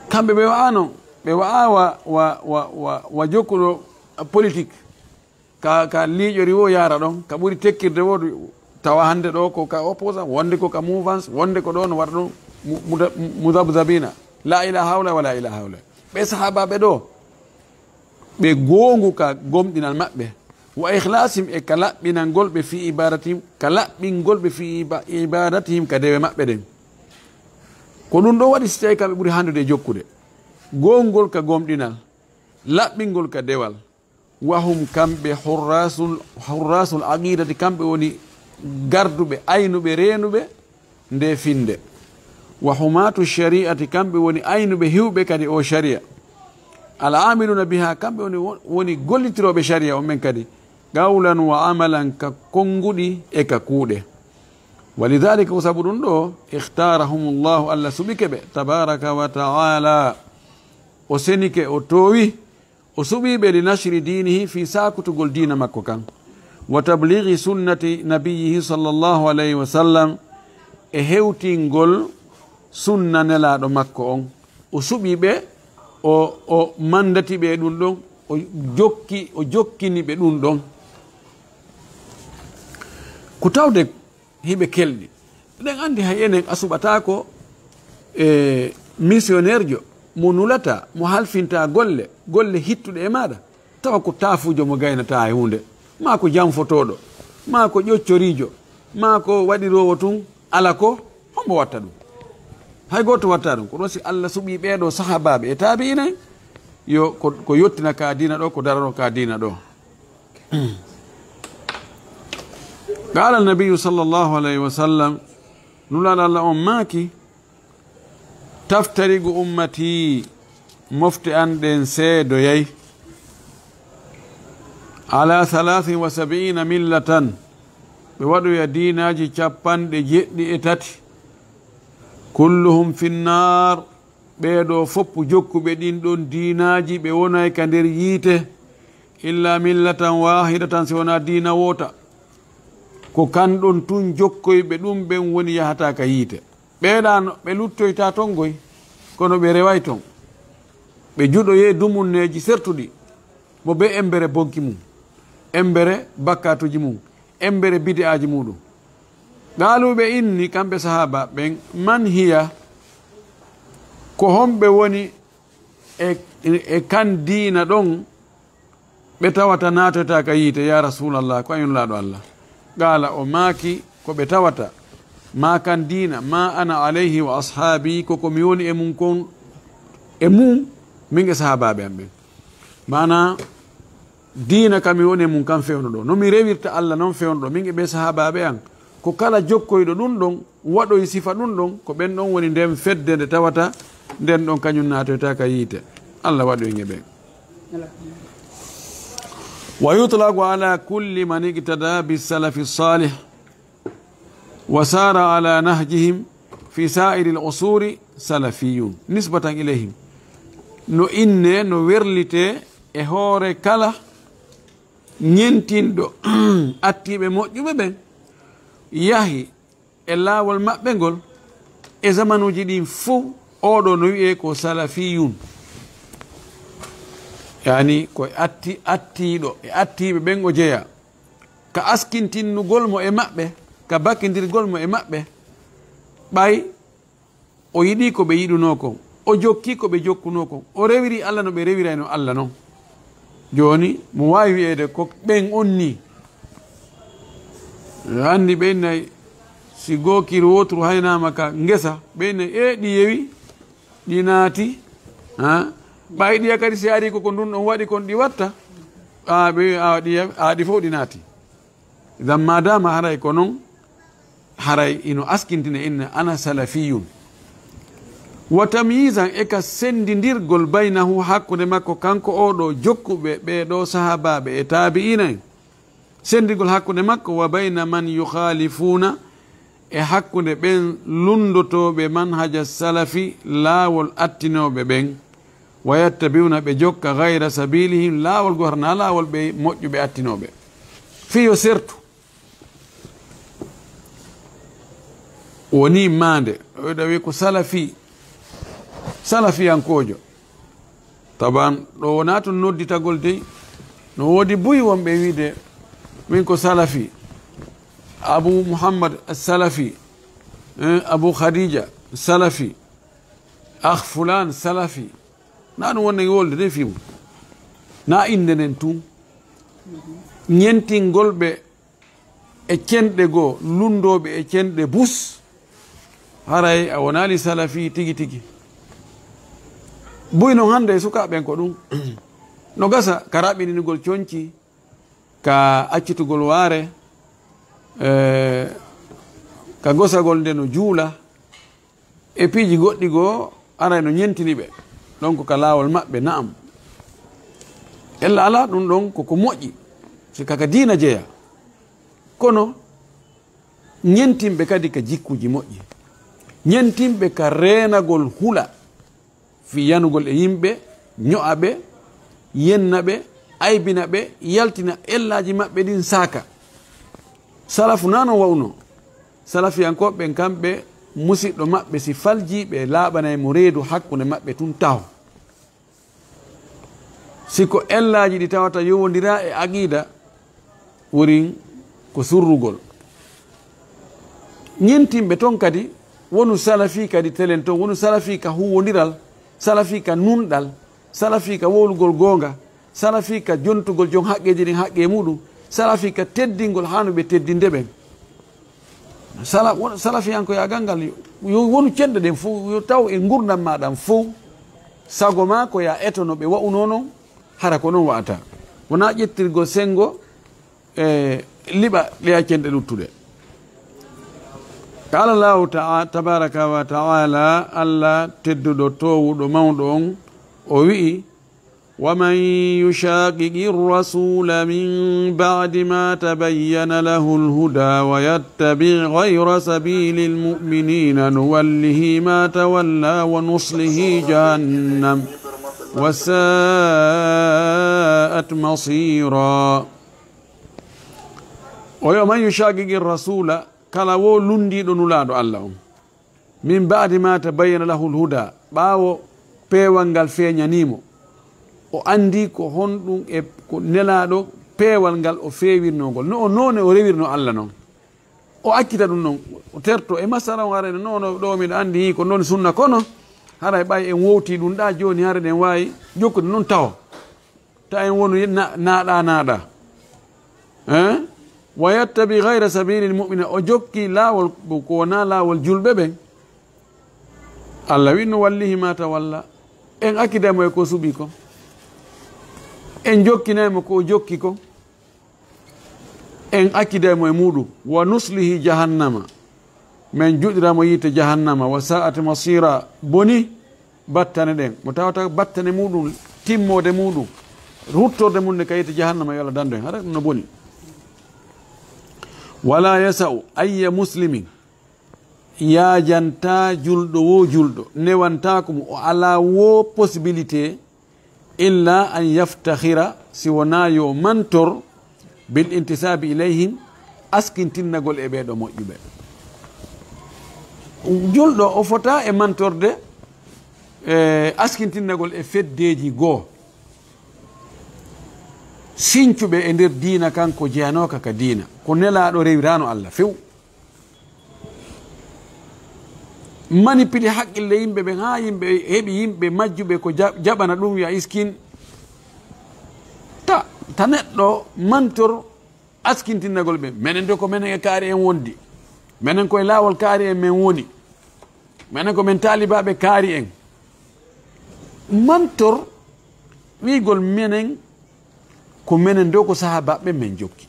Kamɓe ɓe wa'ano, ɓe wa'a wa, wa, wa, wa, wa jokkuɗo politique. Ka, ka liiƴori wo yaara ɗon, ka ɓuri tekkirde wo, tawa hannde ɗo ko ka opposant, wonde ko ka mouvance, wonde ko ɗo no waɗa ɗum mu-, muda-, mudabdabina. La ila hawla wala ila hawla. Ɓe sahaabaaɓe ɗo, ɓe goongu ka gomɗinal maɓɓe. Wa ikhlasihim, e ka laɓɓinangol ɓe fi ibadatihim, ka laɓɓingol ɓe fi iba-, ibadatihim ka dewe maɓɓe ɗen. Ko ɗum ɗo waɗi si tawi kamɓe ɓuri hanndude e jokkude. Goongol ka gomɗinal, laɓɓingol ka dewal. Wa hum, kamɓe, hurrasul, hurrasul aqidati, kamɓe woni garduɓe, aynuɓe, reenuɓe nde finde. Wa humatu shari'ati, kamɓe woni aynuɓe hiwɓe kadi o sharia. Al amiluna biha, kamɓe woni, woni gollitirooɓe sharia on ɓen kadi. Qawlan wa amalan, ka konnguɗi e ka kuuɗe. Wa lidhalika, ko sabu ɗum ɗo, ikhtarahumullahu, Allah suɓike ɓe, tabaraka wa ta'ala. O senike, o toowi. O suɓii ɓe li nashri diinihi, fii saakutugol diina makko kan, wa tablighi sunnati nabiyyihi sallallahu alayhi wa sallam, e hewtingol sunna Nelaaɗo makko on. O suɓii ɓe, o, o mandati ɓe e ɗum ɗon, o jokki, o jokkini ɓe ɗum ɗon. Ko tawde hiɓe kelɗi. Eɗen anndi hay enen a suɓataako e missionnaire jo mo nulata, mo halfinta golle, golle hittuɗe e maaɗa, tawa ko taafuujo mo gaynata e huunde, maa ko janfotooɗo, maa ko ƴoccoriijo, maa ko waɗiroowo tun ala ko, hombo watta ɗum? Hay gooto watta ɗum. Ko ɗon si Allah suɓii ɓee ɗoo sahaabaaɓe e taabi'ina en, yo ko, ko yottina ka diina ɗoo, ko darano ka diina ɗoo. Qaala nabiyyu sallallahu alayhi wa sallam, Nulaaɗo Allah on maaki, "Taftariqu ummati, mofte an ɗen seedoyay, ala thalathin wa sab'ina millatan, ɓe waɗoya diinaaji capanɗe jeɗɗi e tati, kulluhum finnaar, ɓee ɗoo fof jokkuɓe ɗin ɗon diinaaji, ɓe wonay ka nder yiite, illa millatan waahidatan, si wonaa diina woota. Ko kan ɗon tun jokkoyɓe ɗum ɓen woni yahata ka yiite. Ɓee ɗaa no ɓe luttoyta ton goy, kono ɓe reway ton. Ɓe juɗoyee dumunneeji sertuɗi, mo bee embere bonki mum, embere bakkaatuuji mum, embere bidi'aaji muuɗum." Qaaluu, ɓe inni kamɓe sahaaba ɓen, "Man hiya?" Ko homɓe woni e, e kan diina ɗon ɓe tawata naatoyta ka yiite, yaa Rasuulallah, ko a Nulaaɗo Allah? Qaala, o maaki, ko ɓe tawata, "Ma kan diina, ma ana alayhi wa ashaabi, ko ko mi woni e mum kon, e mum, min e sahaabaaɓe am ɓen." Maanaa, diina ka mi woni e mum kan fewndo ɗo. No mi rewirta Allah non fewndo ɗo, min e ɓee sahaabaaɓe an. Ko kala jokkoyɗo ɗum ɗon, waɗoy sifa ɗum ɗon, ko ɓen ɗon woni nden fedde nde tawata nden ɗon kañum naatoyta ka yiite. Allah waɗoy e ɓen. Wa yutlaqu ala kulli man iqtada bi salafi salih. Wa saara ala nahjihim fi sa'iri al-usuri salafiyun nisbatan ilayhim. No inne, no werlite e hoore kala ñentinɗo attiiɓe moƴƴuɓe ɓen yahi e laawol maɓɓe ngol e zamanuuji ɗin fow, oɗo no wi'ee ko salafiyun. Yani ko e atti-, attiiɗo e attiiɓe ɓen o jeyaa. Ka askintinnugol mo e maɓɓe, ka bakindirgol mo e maɓɓe, ɓay o yiɗi ko ɓe yiɗunoo kon, o jokki ko ɓe jokkunoo kon, o rewiri Allah no ɓe rewirayno Allah non. Jooni, mo waawi wi'eede ko ɓen on nii? Anndi ɓe innay, si gookiiru wooturu haynaama ka ngesa, ɓe innay, "Ee, ɗi yewi, ɗi naati." Ha? Ɓay ɗiya kadi, si ari ko, ko ndun ɗon waɗi kon ɗi watta, a, ɓe, a, ɗiya, a, ɗi fof ɗi naati. Idan maadaama haray ko non, haray ino askintina inna ana salafiyun. Wa tamyizan, e ka sendindirgol, baynahu, hakkunde makko, kanko oo ɗoo jokkuɓe ɓee ɗoo sahaabaaɓe e taabi'iina en. Sendindirgol hakkunde makko, wa bayna man yukhalifuuna, e hakkunde ɓen lunndotooɓe manhaja salafi, laawol attinooɓe ɓen. Wa yattabi'una, ɓe jokka, ghayra sabilihim, laawol goo hara hinaa laawol ɓe moƴƴuɓe attinooɓe. Fii yo sertu. Woni maande, o wiɗa wiya ko salafi, salafiyankoojo. Taban, ɗo wonaa tun nodditagol dey. No woodi buy wonɓe wiide, min ko salafi. Abu Muhammad Salafi, eh, Abu Khadija Salafi, ah fulaan Salafi. Na ɗum wonde wolde dey fii mum. Na innde nden tun. Ñentingol ɓe e cenɗe goo, lunndooɓe e cenɗe bus, haray a wonaali salafi tigi tigi. Buy non hannde e sukaaɓe ɓen ko ɗum. No gasa ka raɓɓininugol conci, ka accitugol waare, eh, ka gosagol nde no juula, e piiji goɗɗi goo, aray no ñentini ɓe. Ɗon ko ka laawol maɓɓe, na'am. Ella alaa ɗum ɗon ko ko moƴƴi, si ka ka diina jeyaa. Kono ñentin ɓe kadi ka jikkuuji moƴƴi. Ñentin ɓe ka reenagol hula, fii yanugol e yimɓe, ño'a ɓe, yenna ɓe, aybina ɓe, yaltina ellaaji maɓɓe ɗin saaka. Salafu naa non wa'unoo. Salafiyankooɓe ɓen kamɓe, musiɗɗo maɓɓe si faljii ɓe laaɓanay mo reedu hakkunde maɓɓe tun taho. Si ko ellaaji ɗi tawata yowondiraa e aqiida, wurin ko surrugol. Ñentinɓe ton kadi, wonu salafi kadi telen ton, wonu salafi ka huuwondiral, salafi ka nunɗal, salafi ka wowlugol goonga, salafi ka jontugol jon haqqeeji ɗin haqqee muɗum, salafi ka teddingol haa no ɓe teddinde ɓen. Sala-, won-, salafiyankoyaagal ngal yo, yo wonu cenɗe ɗen fow, yo taw e ngurndan maa ɗan fow, sago maa ko yaa eto no ɓe wa'unoo non, hara ko non wa'ata. Wonaa ƴettirgol senngo e liɓa ɗe cenɗe luttuɗe. Qaala Allaahu ta'a-, tabaaraka wa ta'aala, Alla tedduɗo, toowuɗo, mawɗo on, o wi'i, ومن يشاقق الرسول من بعد ما تبين له الهدى ويتبع غير سبيل المؤمنين نوله ما تولى ونصله جهنم وساءت مصيرا. O yo man yushaqiqi rasula, kala wo lunndiiɗo Nulaaɗo Alla on. Min ba'di ma tabayyana lahul huda, ɓaawo peewal ngal feeñanii mo, o anndii ko honɗum e ko Nelaaɗo peewal ngal o feewirnoo ngol, no o noone o rewirnoo Alla non. O accita ɗum non, o terto e masala on, haray no, no, ɗo miɗo anndi ko non sunna, kono haray ɓay en wowtii ɗum ɗaa jooni, haray ɗen waawi jokkude non taho. Ta en wonu na-, naaɗa, naaɗa. Hein? Wa yattabi ghayra sabilil mu'mina. O jokki laawol ko wonaa laawol julɓe ɓen. Allah wi, "Nuwallihi ma tawalla." En accida mo e ko suɓi ko. En jokkinay mo ko o jokki ko. En accida mo e muɗum. "Wa nuslihi jahannama." Men juɗira mo yiite jahannama. "Wa sa'at masira." Boni. Battane ɗen, mo tawata battane muɗum, timmoode muɗum, ruttorde mum nde ka yiite jahannama, yo Allah dandu en. Hara ɗum no boni. Wala yasa'u ayya muslimin, yaajanta julɗo wo julɗo, newantaako mo, o alaa wo possibilité, illa an yaftakhira, si wonaa yo mantor, bil intisabi ilayhim, askintinnagol e ɓee ɗo moƴƴuɓe. Julɗo o fota e mantorde, e askintinnagol e feddeeji goo, sincuɓe e nder diina kan ko jeyanooka ka diina, ko Nelaaɗo rewiraano Allah few. Manipili haqqille yimɓe ɓen, haa yimɓe heɓi yimɓe majjuɓe ko ja-, jaɓana ɗum, wi'a iskin. Ta, ta neɗɗo mantor askintinnagol ɓe. Menen de ko menen e kaari en wondi. Menen ko e laawol kaari en men woni. Menen ko men taalibaaɓe kaari en. Mantor wi'gol menen ko menen ɗo ko sahaabaaɓe men jokki.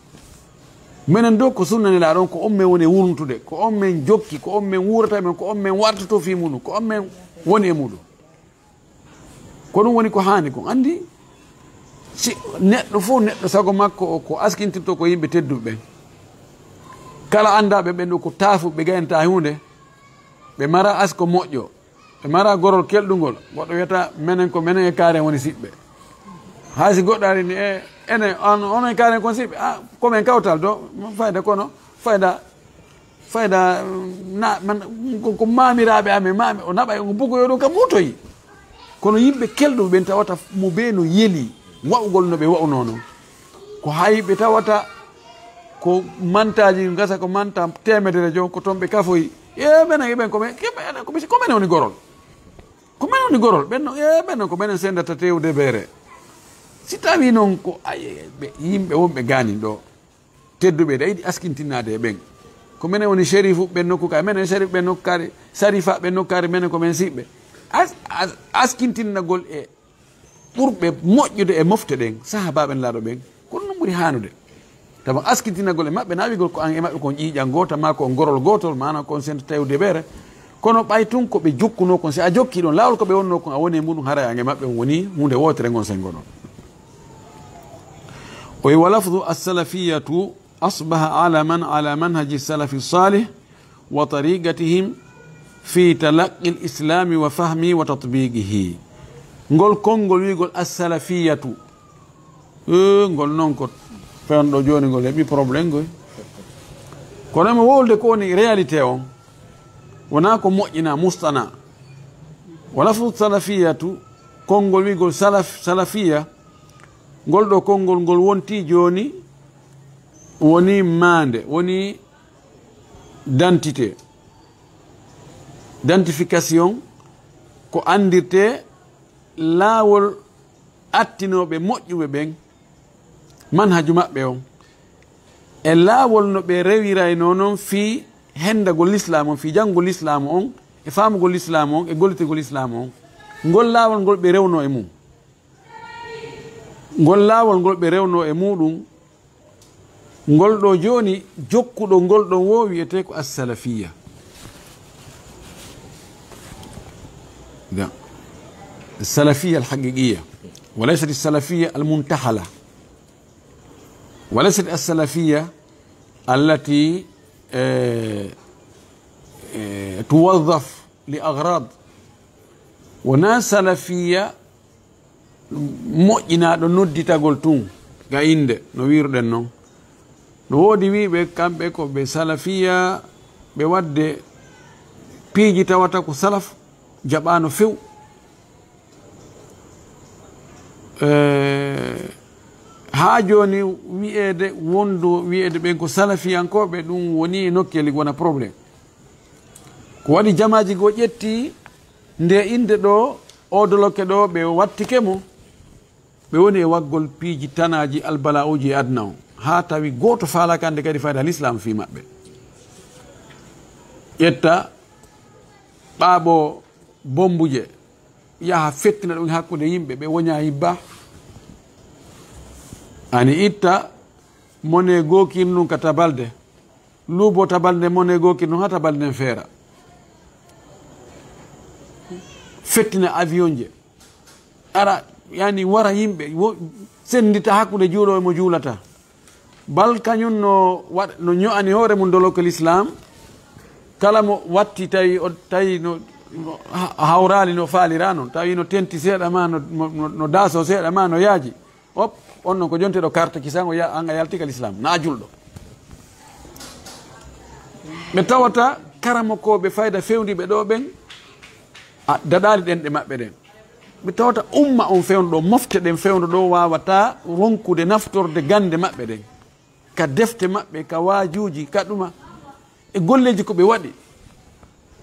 Menen ɗo ko sunna Nelaaɗo on, ko on men woni e wurntude, ko on men jokki, ko on men wuurata e men, ko on men wartoto fii muɗum, ko on men woni e muɗum. Ko ɗum woni ko haani kon. Anndi, si neɗɗo fof, neɗɗo sago makko o, ko askintirto ko yimɓe tedduɓe ɓen. Kala anndaaɓe ɓen ɗo ko taafuɓe, ɓe gaynata huunde, ɓe mara asko moƴƴo. Ɓe mara gorol kelɗungol, goɗɗo wiyata, "Menen ko menen e kaari en woni siɓɓe." Hay si goɗɗo ari ni, "E, enen, on, on e kaari en kon siɓɓe?" "Ah, ko men kawtal do, fayda kono, fayda." Fayda, na, man, ko, ko maamiraaɓe amen, maami, o naɓay, on bugoyo ɗum kam mutoyi. Kono yimɓe kelɗuɓe ɓen tawata mo bee no yeli wa'ugol no ɓe wa'unoo non. Ko hay ɓe tawata ko mantaaji gasa ko manta teemedere jon, ko ton ɓe kafoyi. E menen e ɓen ko men, ke ɓe, ko men, ko menen woni gorol. Ko menen woni gorol, ɓen non, e ɓen non ko menen sendata tew debere. Si tawi non ko, ay, ɓe, yimɓe wonɓe gaanin ɗo, tedduɓe, ɗa yiɗi askintinnaade e ɓen. Ko menen woni sherifu ɓen nokku kaari, menen sherif ɓen nokku kaari, sarifa ɓen nokku kaari, menen ko men siɓɓe. As-, as-, askintinnagol e ɓurɓe moƴƴude e mofte ɗen, sahaabaaɓe Nelaaɗo ɓen, ko ɗum ɓuri haanude. Tawa askintinagol e maɓɓe, na wi'gol ko an e maɓɓe kon ƴiiƴan goota, maa ko on gorol gootol, maana kon sento tawi debeere. Kono ɓay tun ko ɓe jokkunoo kon, si a jokkii ɗon, laawol ko ɓe wonnoo kon, a woni e muɗum, haray an e maɓɓe on woni huunde wootere ngon sengo ɗon. O wi'i, "Wa lafdu as-salafiyatu asbaha alaman ala manhaji salafi salih wa tariqatihim fi talaqqi al-islami wa fahmi wa tatbiqihi." Ngol konngol wi'gol as-salafiyatu, Eh, ngol non ko fewndo jooni ngol heɓi problème ngoy. Kono mo wolde ko woni réalité on. Wona ko moƴƴina mustana. Wala fu salafiyatu, konngol wi'gol salaf, salafiya, ngol ɗo konngol ngol wonti jooni woni maande, woni dentité, identification, ko anndirte laawol attinooɓe moƴƴuɓe ɓen, manhaju maɓɓe on, e laawol no ɓe rewiraynoo non fii henndagol lislaamu on, fii janngugol lislaamu on, e faamugol lislaamu on, e gollitirgol lislaamu on. Ngol laawol ngol ɓe rewnoo e mum. Ngol laawol ngol ɓe rewnoo e muuɗum, ngol ɗo jooni, jokkuɗo ngol ɗon woo wi'etee ko as-salafiyya. Da. As-salafiyya al-haqiqiyya. Wa laysat as-salafiyya al-muntahala. Wa laysat as-salafiyya allati, eh, eh, tuwazzaf li aghrad. Wona salafiyya moƴƴinaaɗo nodditagol tun ga innde, no wiiruɗen non. No woodi wiiɓe kamɓe ko ɓe salafiya, ɓe waɗde piiji tawata ko salaf jaɓaano few. Eh, haa jooni wi'eede wondu, wi'eede ɓen ko salafiyankooɓe, ɗum woni e nokkeeli wona problème. Ko waɗi jamaaji goo ƴetti nde innde ɗo, oo dolokke ɗo, ɓe wattike mo, ɓe woni e waggol piiji tanaaji albala'uuji e aduna on, haa tawi gooto faalaaka annde kadi fayda l'islam fii maɓɓe. Ƴetta ɓaaɓo bombuje, yaha fettina ɗum hakkunde yimɓe, ɓe woña yibba. Ani itta mone gookir ndun ka tabalde, luubo tabalde mone gookir ndun haa tabalde nden feera. Fettina avion je. Ara, yani wara yimɓe, wo-, sendita hakkunde juuloowo e mo juulata. Bal kañum no waɗ-, no ño'ani hoore mum doloke l'islam. Kala mo watti tawi o, tawi no, no ha-, hawraali no faalira non, tawi no tenti seeɗa ma, no, no, no, no daaso seeɗa ma, no yaaji. Op, on non ko jonteɗo carte kisan o ya-, an a yalti ka l'islam, na a julɗo. Ɓe tawata karamokooɓe fayda fewndiiɓe ɗo ɓen, a daɗaali ɗenɗe maɓɓe ɗen. Ɓe tawata umma on fewndo ɗo, mofte ɗen fewndo ɗo waawata ronkude naftorde gannde maɓɓe ɗen, ka defte maɓɓe, ka waajuuji, ka ɗuma, e golleeji ko ɓe waɗi.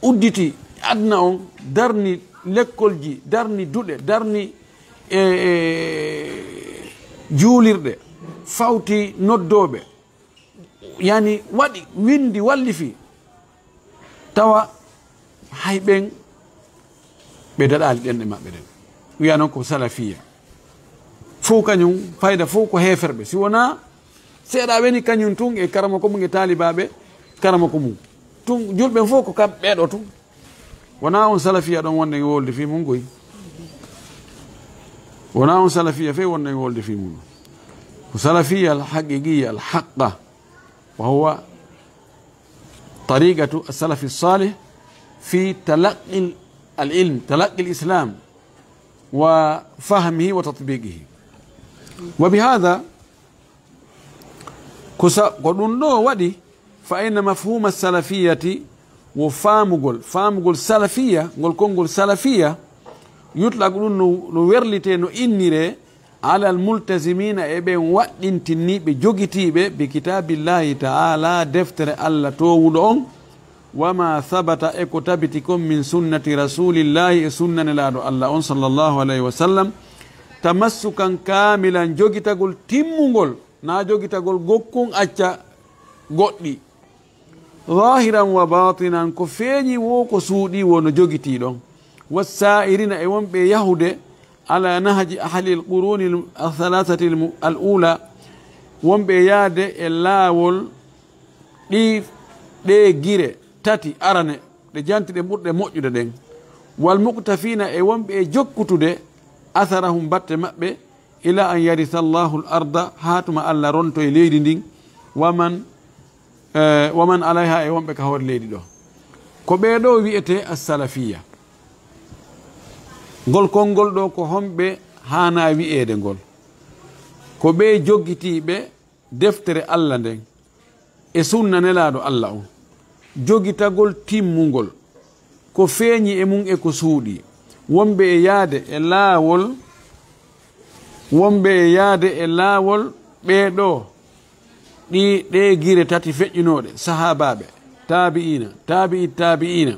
Udditi aduna on, darni lekkolji, darni duɗe, darni e, e juulirɗe, fawti noddooɓe. Yani waɗi, windi, wallifi. Tawa hay ɓen ɓe daɗaali ɗenɗe maɓɓe ɗen. Wiya non ko salafiya. Fow kañum, fayda fow ko heeferɓe. Si wonaa seeɗa weni kañum tun e karamoko mum e taalibaaɓe karamoko mum. Tun julɓe fow ko kamɓe ɗo tun. Wonaa on salafiya ɗon wonde e wolde fii mum goy. Wonaa on salafiya fey wonde e wolde fii mum. Ko salafiya al haqiqiya al haqqa. Wa huwa tariqatu as-salafi salih fi talaqqi al-ilm, talaqqi al-islam wa fahmihi wa tatbiqihi. Wa bi hadha, ko sa-, ko ɗum ɗo waɗi, Fa inna mafhuma salafiyati, wo faamugol, faamugol salafiya, ngol konngol salafiya, yutlaqu ɗum no, no werlitee, no inniree, alal multazimina, e ɓen waɗɗintinniiɓe, jogitiiɓe, bi kitaabillahi ta'ala, deftere Allah toowuɗo on, wa ma sabata, e ko tabiti kon, min sunnati rasulillahi, e sunna Nelaaɗo Allah on, sallallahu alayhi wa sallam, tamassukan kaamilan, jogitagol timmungol, na jogitagol gokkun acca goɗɗi. Zahiran wa batinan, ko feeñi wo, ko suuɗi wo, no jogitii ɗon. Wassaa'irina, e wonɓe yahude, ala nahji ahlil quruni al thalathati al ula, wonɓe yaade e laawol ɗi, ɗe gire tati arane, ɗe janti ɗe ɓurɗe moƴƴude ɗen. Wal muqtafina, e wonɓe e jokkutude, atharahum, batte maɓɓe, ila an yarisa Allahu al arda, haa tuma Allah ronto e leydi ndin, wa man, eh, wa man alayha, e wonɓe ka hoore leydi ɗo. Ko ɓee ɗo wi'etee as-salafiyya. Ngol konngol ɗo, ko homɓe haanaa wi'eede ngol? Ko ɓee joggitiiɓe deftere Allah nden e sunna Nelaaɗo Allah on, jogitagol timmungol, ko feeñi e mum e ko suuɗi, wonɓe e yaade e laawol, wonɓe e yaade e laawol ɓee ɗoo, ɗi, ɗee gire tati feƴƴunooɗe, sahaabaaɓe, taabi'iina, taabi'i taabi'iina,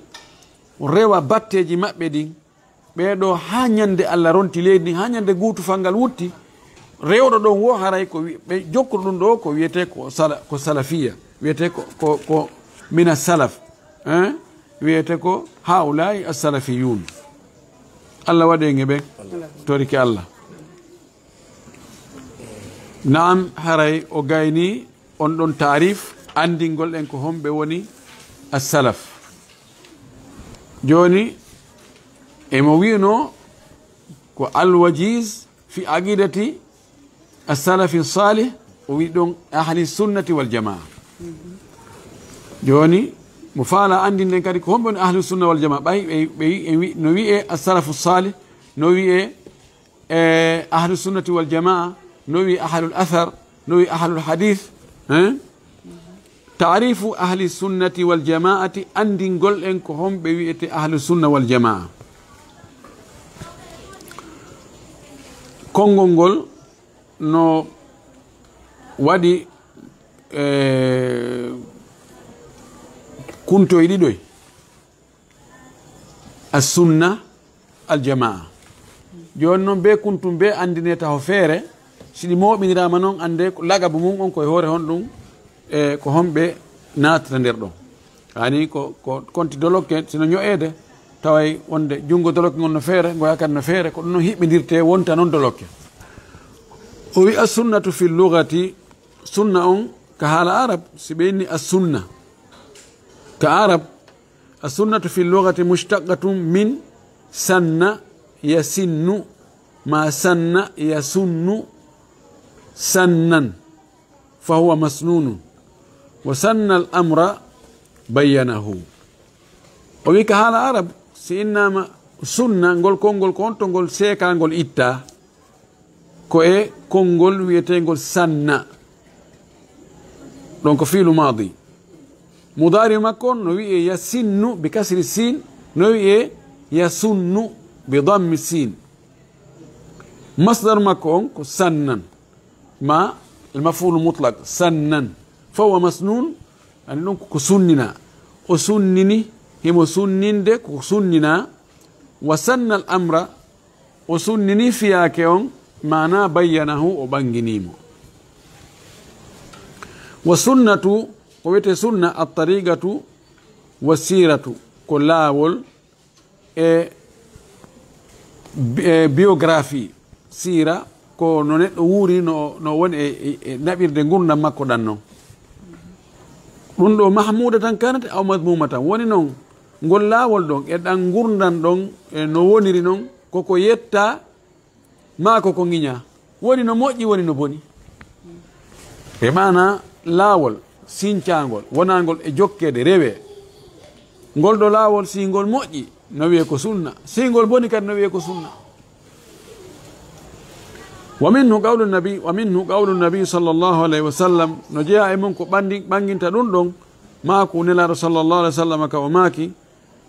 rewa batteeji maɓɓe ɗin, ɓee ɗoo, haa ñande Allah ronti leydi ndin, haa ñande guutufal ngal wutti, rewɗo ɗon wo haray ko wi-, ɓe jokkuɗo ɗum ɗoo ko wiyetee ko sala-, ko salafiya, wiyetee ko, ko, ko mina salaf, hein? Wiyetee ko haulai as-salafiyun. Allah waɗe nge ɓe torike Allah. Naam, haray o gayni on ɗon taarif, anndingol en ko homɓe woni as-salaf. Jooni, emo wi'unoo ko Al-Wajiz fi aqidati as-salafi salih, o wi'i ɗon ahli sunnati wal jamaa. Jooni, mo faala anndinden kadi ko homɓe woni ahli sunna wal jamaa, ɓay ɓe, ɓe, ɓe wi-, no wi'ee as-salafu salih, no wi'ee e ahlu sunnati wal jamaa, no wi'i ahlul athar, no wi'i ahlul hadith, hein? Taarifu ahli sunnati wal jamaati, anndingol en ko homɓe wi'etee ahlu sunna wal jamaa. Konngol ngol no waɗi, eh, kuntoy ɗiɗoy. As-sunna, al-jamaa. Jooni non, bee kuntum bee anndinee taho feere, si ɗi mooɓiniraama non, anndee ko lagabu mum on ko e hoore honɗum, e ko homɓe naatata nder ɗon. Yaani ko, ko konti dolokke, sino ño'eede, taway wonde junngo dolokke ngon no feere, ngoya kadi no feere, ko ɗum non hiɓɓindirtee, wonta non dolokke. O wi'i, as-sunnatu fil lugati, sunna on ka haala arab, si ɓe inni as-sunna ka arab, as-sunnatu fil lugati mushtaqatun min sanna yasinnu, ma sanna yasunnu sannan, fa huwa masnunun. Wa sanna al amra bayyanahu. O wi'i ka haala arab, si innaama sunna, ngol konngol ko honto ngol seekaa, ngol ittaa? Ko e konngol wi'eteengol sanna. Ɗon ko fiilu maadi. Mudaari makko on no wi'ee yasinnu bi kasri sin, no wi'ee yasunnu bi dammi sin. Masdar makko on ko sannan. Ma al maf'ulu mutlaq, sannan. Fa huwa masnun, ani ɗum ko sunnina. O sunnini, himo sunninde ko sunnina. Wa sanna al amra, o sunnini fiyaake on, maana bayyanahu, o ɓanginii mo. Wa sunnatu, ko wiyetee sunna, at-tariqatu wa siratu, ko laawol e bi-, e biographie, siira, ko no neɗɗo wuuri, no, no woni e, e, e naɓirde ngurndan makko ɗan non. Ɗum ɗo mahmuda tan kanat aw madmuma tan. Woni non, ngol laawol ɗon, e ɗan ngurndan ɗon, e no woniri non, koko yetta, maa koko ŋiña. Woni no moƴƴi, woni no boni. E maana laawol sincaangol, wonaangol e jokkeede, rewee. Ngol ɗo laawol, si ngol moƴƴi, no wi'ee ko sunna. Si ngol boni kadi, no wi'ee ko sunna. Wa minhu qawlu nabi, wa minhu qawlu nabi sallallahu alayhi wa sallam, no jeyaa e mum ko ɓanndi-, ɓannginta ɗum ɗon, Maaku Nelaaɗo sallallahu alaihi wasallam ka o maaki,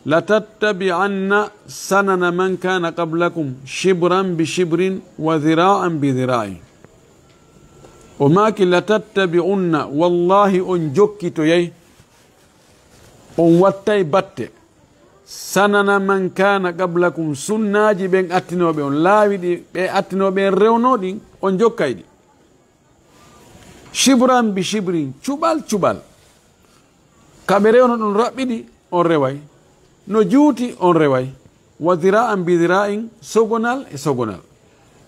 "Latattabi'anna sanana man kana qablakum shibran bi shibrin wa dhira'an bi dhira'in." O maaki, "Latattabi'unna, wallahi on jokkitoyay, on wattay batte, sanana man kana qablakum, sunnaaji ɓen attinooɓe on, laawi ɗi ɓe attinooɓe en rewnoo ɗin, on jokkay ɗi. Shibran bi shibrin, cuɓal cuɓal. Ka ɓe rewno ɗon raɓɓiɗi, on reway. No juuti, on reway. Wa dhira'an bi dhira'in, sogonal e sogonal."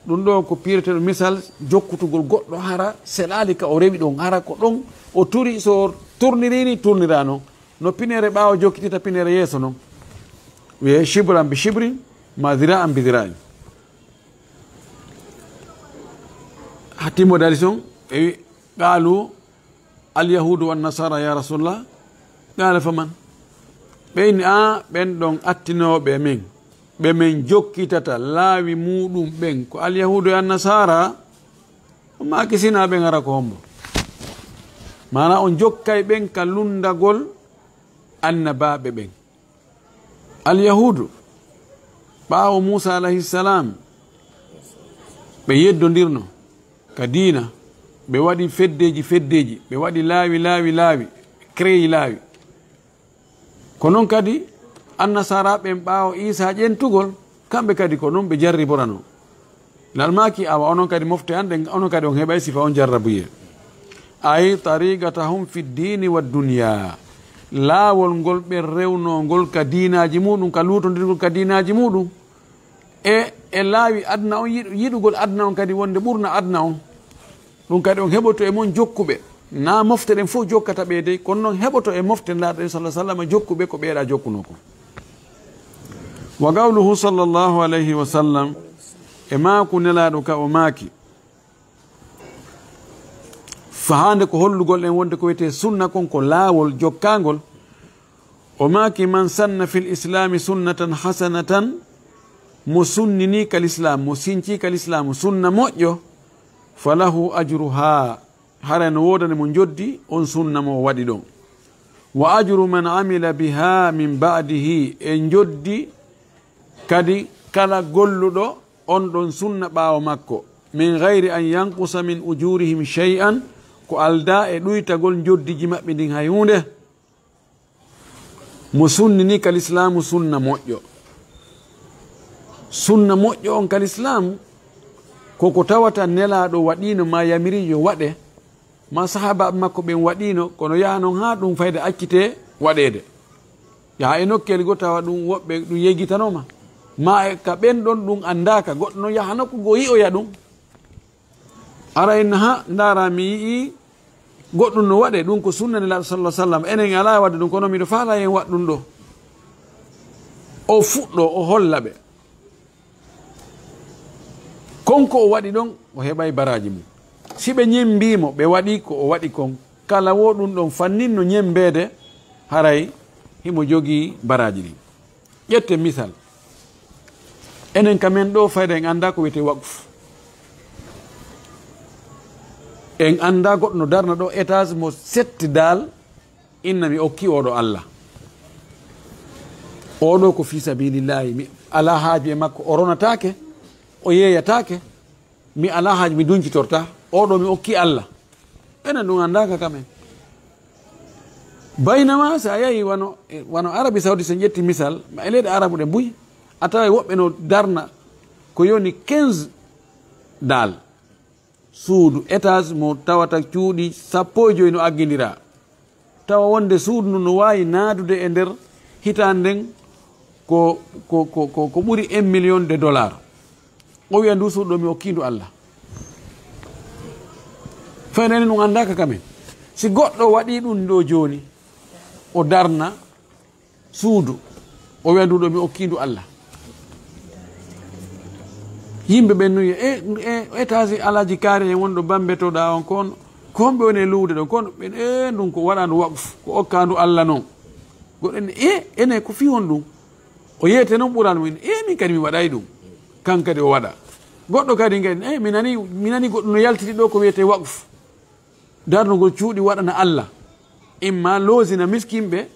Ɗum ɗo ko piireteeɗo misal jokkutugol goɗɗo hara selaali ka o rewi ɗon, hara ko ɗon o turi, so o turniri ni turnira non. No pinere ɓaawo jokkitita pinere yeeso non. Wiye shibran bi shibrin, ma dhira'an bi dhira'in. Hattimo dari son, e wi, qalu, "Al yahudu wan nasara ya Rasulullah." Qala faman? Ɓe inni, "A, ɓen ɗon attinooɓe men, ɓe men jokkitata laawi muuɗum ɓen, ko al yahudu e an nasara." O maaki, "Sina ɓen ara ko hombo?" Maana on jokkay ɓen ka lundagol annabaaɓe ɓen. Alyahuudu, ɓaawo Muusa alayhi salam, ɓe yeddondirno ka diina, ɓe waɗi feddeeji, feddeeji, ɓe waɗi laawi, laawi, laawi, créé laawi. Ko non kadi, annasara ɓen ɓaawo Iisa ƴentugol, kamɓe kadi ko non ɓe jarriborano. Lal maaki, awa, onon kadi mofte an ɗen, onon kadi on heɓay sifa on jarrabuyee. Ay tariqatahum fi dini wa dunya. Laawol ngol ɓe rewnoo ngol ka diinaaji muɗum, ka luutondirgol ka diinaaji muɗum. E, e laawi aduna on, yiɗ-, yiɗugol aduna on kadi wonde ɓurna aduna on. Ɗum kadi on heɓoto e mon jokkuɓe. Na mofte ɗen fof jokkata ɓe dey, kono noon heɓoto e mofte Nelaaɗo sallallahu alaihi wasallam jokkuɓe ko ɓeeɗa jokkunoo kon. Wa qawluhu sallallahu alaihi wasallam, e maaku Nelaaɗo ka o maaki, fahaande ko hollugol en wonde ko wiyetee sunna kon ko laawol jokkaangol. O maaki, "Man sanna fil islami sunnatan hasanatan," mo sunnini ka lislaam, mo sinci ka lislaam sunna moƴƴo, "falahu ajruha," haray no woodani mo njoddi on sunna mo o waɗi ɗon. "Wa ajru man amila biha min ba'dihi," e njoddi kadi kala golluɗo on ɗon sunna ɓaawo makko, "min ghayri an yanqusa min ujurihim shay'an," ko aldaa e ɗuytagol njoddiji maɓɓe ndin hay huunde. Mo sunnini ka lislaamu sunna moƴƴo. Sunna moƴƴo on ka lislaamu, ko ko tawata Nelaaɗo waɗiino ma yamiri yo waɗe, ma sahaabaaɓe makko ɓen waɗiino, kono yaha non haa ɗum fayda accitee waɗeede. Yaha e nokkeeli goo tawa ɗum woɓɓe ɗum yeggitanooma. Ma e ka ɓen ɗon ɗum anndaaka, goɗɗo non yaha nokku goo yi'oya ɗum. Ara en ha ndaara mi yi'i goɗɗum no waɗe, ɗum ko sunna Nelaaɗo sallallahu alaihi wasallam. Enen alaa waɗde ɗum, kono miɗo faala en waɗ ɗum ɗo. O fuɗɗo, o holla ɓe. Kon ko o waɗi ɗon, o heɓay baraaji mum. Si ɓe ñemmbiimo, ɓe waɗi ko o waɗi kon, kala wo ɗum ɗon fannin no ñemmbeede, haray himo jogii baraaji ɗin. Ƴetten misal. Enen ka men ɗo fayda en anndaa ko wiyetee waqf. En anndaa goɗɗo no darna ɗo étage mo sept daal, inna mi okki oɗo Allah. Oɗo ko fi sabilillahi, mi alaa haaju e makko, o ronataake, o yeeyataake, mi alaa haaju, mi duncitorta, oɗo mi okki Allah. Enen ɗum anndaaka ka men. Baynama so a yahi wano, wano Arabie Saoudite, so en ƴetti misal, ma e leyɗe Arabu ɗe buy, a taway woɓɓe no darna ko yoni quinze daal. Suudu, étage mo tawata cuuɗi sappo e joy no aggindiraa. Tawa wonde suudu ndun no waawi naadude e nder hitaande nden ko, ko, ko, ko, ko ɓuri un million de dollars. O wiya, "Ndu suudu ɗo mi okkii ndu Allah." Fayda enen ɗum anndaaka ka men. Si goɗɗo waɗii ɗum ɗo jooni, o darna suudu, o wiya, "Ndu ɗo mi okkii ndu Allah." Yimɓe ɓen no wiya, "E, e, étage Alaaji Kaari en wonɗo Bambe to ɗa on kon, ko homɓe woni e luwude ɗon?" Kono ɓen, "E, ndun ko waɗaandu waqf, ko okkaandu Allah non." Goɗɗo en, "E, ene ko fii honɗum?" O yeete non ɓural mum, "E, min kadi mi waɗay ɗum." Kan kadi o waɗa. Goɗɗo kadi kadi, "E, mi nani, mi nani goɗɗum no yaltiti ɗo ko wiyetee waqf." Darnugol cuuɗi waɗana Allah. Imma loosina miskinɓe,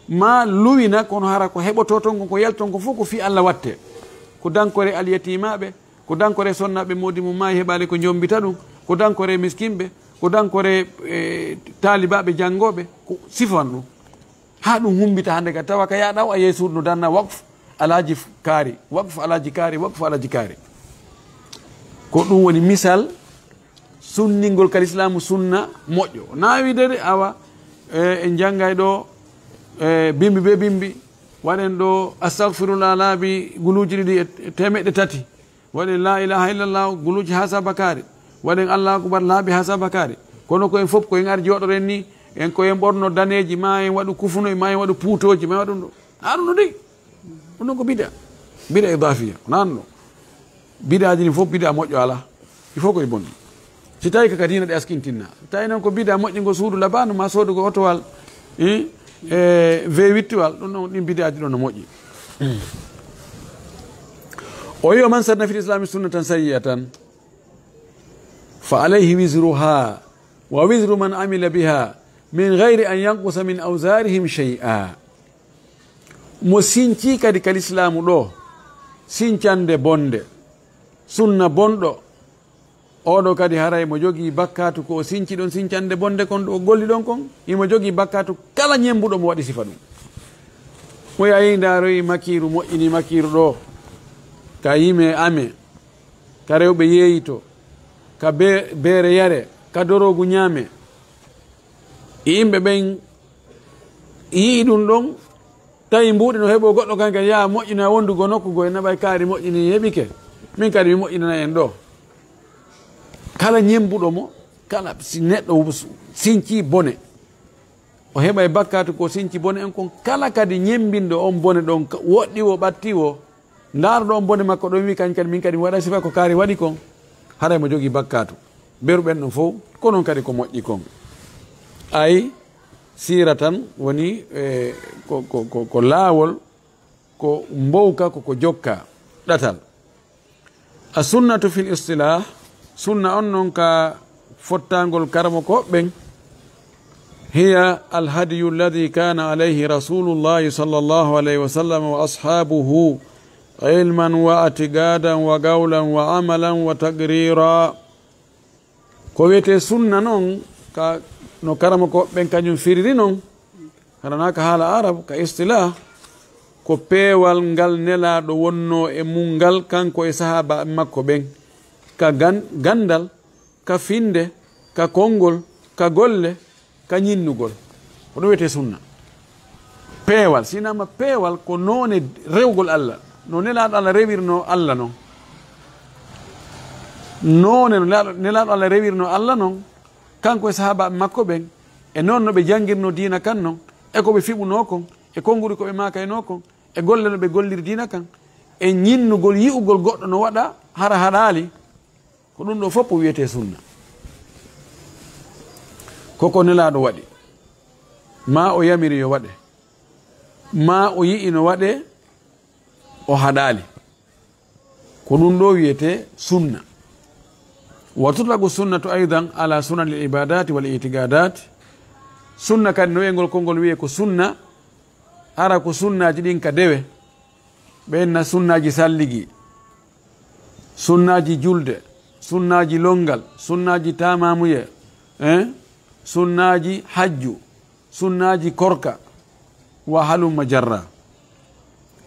ma luwina, kono hara ko heɓotoo ton kon, ko yalton ko fof ko fii Alla watte. Ko dankore alyatimaaɓe, ko dankore sonnaaɓe moodi mum maayi heɓaali ko njombita ɗum, ko dankore miskinɓe, ko dankore, eh, taalibaaɓe janngooɓe, ko sifan ɗum. Haa ɗum humbita hannde ka tawa ka yaha ɗaw a yehi suudu no danna waqf alaaji f-, kaari, waqf alaaji kaari, waqf alaaji kaari. Ko ɗum woni misal sunningol ka lislaamu sunna moƴƴo. Na wiide de awa, eh, en janngay ɗo, eh, bimbi be bimbi, waɗen ɗo astagfirullah laabi guluuji ɗiɗi e teemeɗɗe tati, waɗen la ilaha illallah guluuji haa sabakaari, waɗen allahu akbar laabi haa sabakaari. Kono ko en fof ko en ari jooɗoren ni, en ko en ɓorno daneeji, ma en waɗu kufuno, ma en waɗu puutooji, ma en waɗu ɗum ɗo. Haa ɗum no dey. Ɗum ɗon ko bida. Bida idafiya. Ko nan ɗo. Bidaaji ɗin fof bida moƴƴo alaa. Il faut ko ɗi bonni. Si tawi ka, ka diina ɗe askintinna. Si tawi noon ko bida moƴƴingo suudu labanu ma soodugo otowal, eh, e V huit wal, ɗum ɗon, ɗin bidaaji ɗon no moƴƴi. O wi: "ومن سن في الإسلام سنة سيئة فعليه وزرها ووزر من عمل بها من غير أن ينقص من أوزارهم شيئا." Mo sinci kadi ka lislaamu ɗo, sincande bonde, sunna bonɗo, oɗo kadi haray mo jogii bakkaatu ko o sinci ɗon sincande bonde kon ɗo o golli ɗon kon, himo jogii bakkaatu kala ñembuɗo mo waɗi sifa ɗum. Mo yahi ndaaroyi makiiru, moƴƴini makiiru ɗo, ka yime ame, ka rewɓe yeeyito, ka be-, beere yare, ka doroogu ñaame. Yimɓe ɓen yi'i ɗum ɗon, tawi mbuuɗi no heɓoo goɗɗo kan kadi yaha moƴƴina wondugo nokku goo, en naɓay kaari moƴƴini heɓike, min kadi mi moƴƴinana en ɗo. Kala ñembuɗo mo, kala si neɗɗo sinci bone, o heɓay bakkaatu ko sinci bone en kon, kala kadi ñembinɗo on bone ɗon, ka-, woɗɗi wo, ɓatti wo, ndaaruɗo on bone makko ɗon, wi kañ kadi, min kadi mi waɗa sifa ko kaari waɗi kon, haray mo jogii bakkaatu. Beru ɓen ɗon fow, ko non kadi ko moƴƴi kon. Ay, siira tan woni, eh, ko, ko, ko, ko laawol, ko mbowka, ko, ko jokka ɗatal. A sunnatu fil istilah, sunna on non ka fottangol karamoko ɓen, hiya alhadiyu alladhi kana alayhi rasulullahi sallallahu alayhi wa sallam wa ashabuhu ilman wa atiqadan wa qawlan wa amalan wa taqrira. Ko wiyetee sunna non, ka, no karamoko ɓen kañum firiri non, hara na ka haala arab, ka istilah, ko peewal ngal Nelaaɗo wonnoo e mum ngal, kanko e sahaaba makko ɓen, ka gan-, ganndal, ka finnde, ka konngol, ka golle, ka ñinnugol. Ko ɗum wiyetee sunna. Peewal, si wiyama peewal, ko noone rewgol Alla. No Nelaaɗo Alla rewirno Alla non. Noone no Nelaaɗo, Nelaaɗo Alla rewirno Alla non, kanko e sahaabaaɓe makko ɓen, e noon no ɓe janngirno diina kan non, e ko ɓe fiɓunoo kon, e konguɗi ko ɓe maakaynoo kon, e golle no ɓe golliri diina kan, e ñinnugol yi'ugol goɗɗo no waɗa hara haɗaali. Ko ɗum ɗo fof o wiyetee sunna. Ko ko Nelaaɗo waɗi, maa o yamiri yo waɗe, maa o yi'i no waɗe, o haɗaali. Ko ɗum ɗo wiyetee sunna. Wa tutlaqu sunnatu aydan ala sunanil ibadati wal itiqadat. Sunna kadi no wi'egol konngol wiyee ko sunna, hara ko sunnaaji ɗin ka dewe. Ɓe inna sunnaaji salligi, sunnaaji julde, sunnaaji lonngal, sunnaaji taamaamuye, eh? Sunnaaji hajju, sunnaaji korka, wa halumma jarra.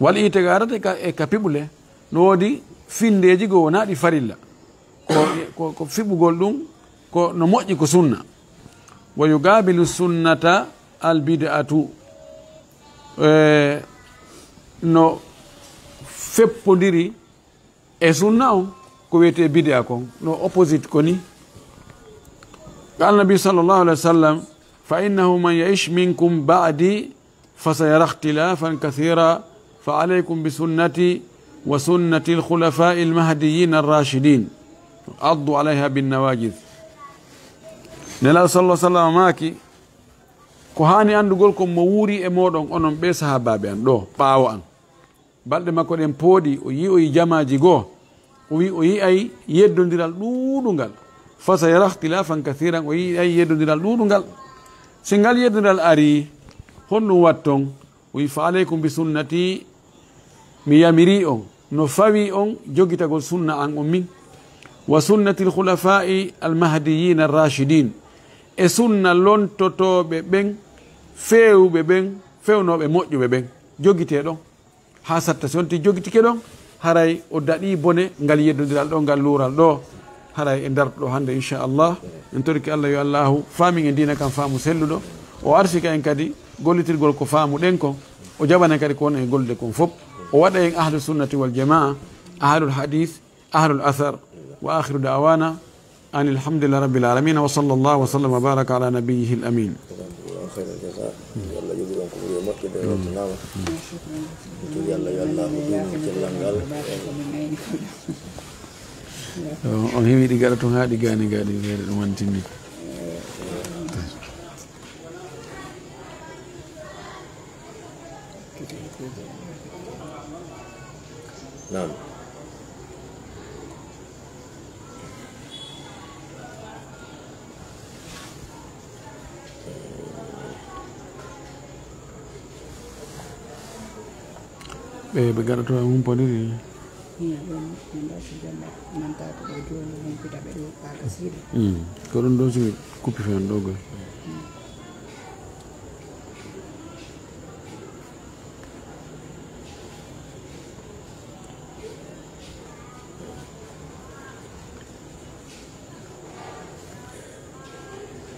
Wal itiqadat e ka, e ka piɓule, no woodi finndeeji goo wonaa ɗi farilla. Ko, ko, ko fiɓugol ɗum, ko no moƴƴi ko sunna. Wa yuqabilu sunnata al bid'atu. Eh, no feppondiri e sunna on, ko wiyetee bid'a kon, no opposite ko ni. Qala Nabi sallallahu alayhi wa sallam, "Fa innahu man ya'ish minkum ba'di fa sayara ikhtilafan kathira, fa alaykum bi sunnati wa sunnati al khulafa'i al mahdiyyin ar rashidin. Addu alayha bin nawajidh." Nelaaɗo sallallahu alayhi wa sallam maaki, ko haani anndugol ko mo wuuri e mooɗon onon ɓe sahaabaaɓe an ɗo ɓaawo an. Balɗe makko ɗen pooɗi, o yi'oyi jamaaji goo. O wi o yi'ay yeddondiral ɗuuɗungal. Fa sayara ikhtilafan kathiran, o yi'ay yeddondiral ɗuuɗungal. Si ngal yeddondiral arii, honɗum watton? O wi, "Fa aleykum bi sunnati." Mi yamiri on, no fawi on jogitagol sunna an on min, "wa sunnatil khulafaa'i al mahdiyyiina ar-raashidiin," e sunna lontotooɓe ɓen, feewɓe ɓen, fewnooɓe moƴƴuɓe ɓen. Jogitee ɗon. Haa satta, si on ti jogitike ɗon, haray o daɗii bone ngal yeddondiral ɗo, ngal luural ɗo. Haray e ndarto ɗo hannde, inchallah. En torike Allah, yo Allahu faamin e diina kan faamu selluɗo. O arsika en kadi gollitirgol ko faamuɗen kon. O jaɓana en kadi ko won e gollude kon fof. O waɗa en ahlu sunnati wal jamaa, ahlul hadith, ahlul athar. Wa akhiru da'wana anil hamdulillahi rabbil alamin. Wa sallallahu wa sallam wa baraka ala nabiyyihil amin. Jazakumullahu khairal jaza. Yo Allah yoɓu ɗon ko ɓuri e moƴƴude, weltanaama. Tigi Allah, yo Allah ko duumo cellal ngal. On, on heɓi ɗi gaɗa tun haa ɗi gaani gaɗi, feere ɗum woni timmi. Naam. Ɓe, ɓe gaɗoto e mum podiri. Iya, ɗon, min ɗo si jonnde nantata ɗo jooni, humpita ɓe ɗo ɓaaka siide. Mm. Ko ɗum ɗo si mi kuppi fen ɗo goy.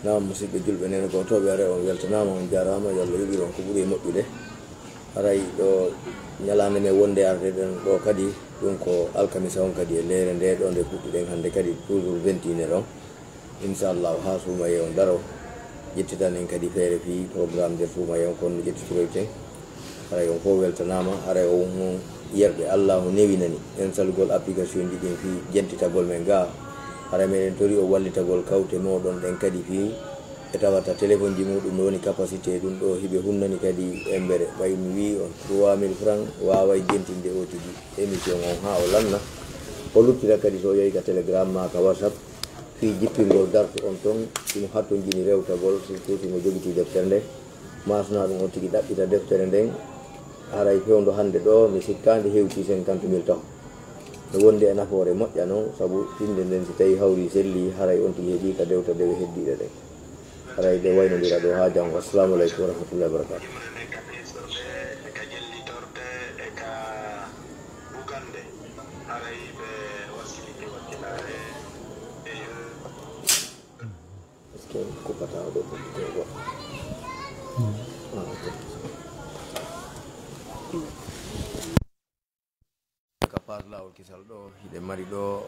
Naam, musidɓe julɓe, nene ko toɓe are, on weltanaama, on jaaraama, yo Allah yoɓir on ko ɓuri e moƴƴude. Haray ɗo ñalaande men wonde arde ɗen ɗo kadi, ɗum ko alkamisa on kadi e leere nde ɗo nde puɗɗiɗen hannde kadi, toujours vingt et une heures on. Inchallahu, haa suumayee on daro, ƴettitan en kadi feere fii programme nder suumayee on, kono no ƴettitiroyten. Haray on fof weltanaama, haray on yerɓe Allahu newinani en salugol application ji ɗin fii jentitagol men gaa. Haray meɗen tori o wallitagol kawte mooɗon ɗen kadi fii ɓe tawata téléphone ji muɗum no woni capacité ɗum ɗo hiɓe hunnani kadi embere. Ɓay mi wii on trois mille francs waaway jentinde o tigi émission on haa o lanna. O luttira kadi so o yehi ka Telegram maa ka WhatsApp fii jippingol darto on ton, himo hattonjini rewtagol, surtout si mo jogitii deftere nde. Maasnaa ɗum on tigi ɗaɓɓita deftere nden. Haray fewndo hannde ɗo, mi sikkaa nde hewtii cinquante mille taho. No wondi e nafoore moƴƴa non, sabu tinde nden si tawii hawrii sellii, haray on tigi heɓii ka dewta dewe heddiiɗe ɗen. Haray ɗe waynondira ɗo haa janngo. Assalamu aleykum wa rahmatullahi wa barakatuh. Est-ce que kuppata o ɗo ko goɗɗo? Ah, ok. Ka Paas Laawol Kisal ɗo, hiɗen mari ɗo,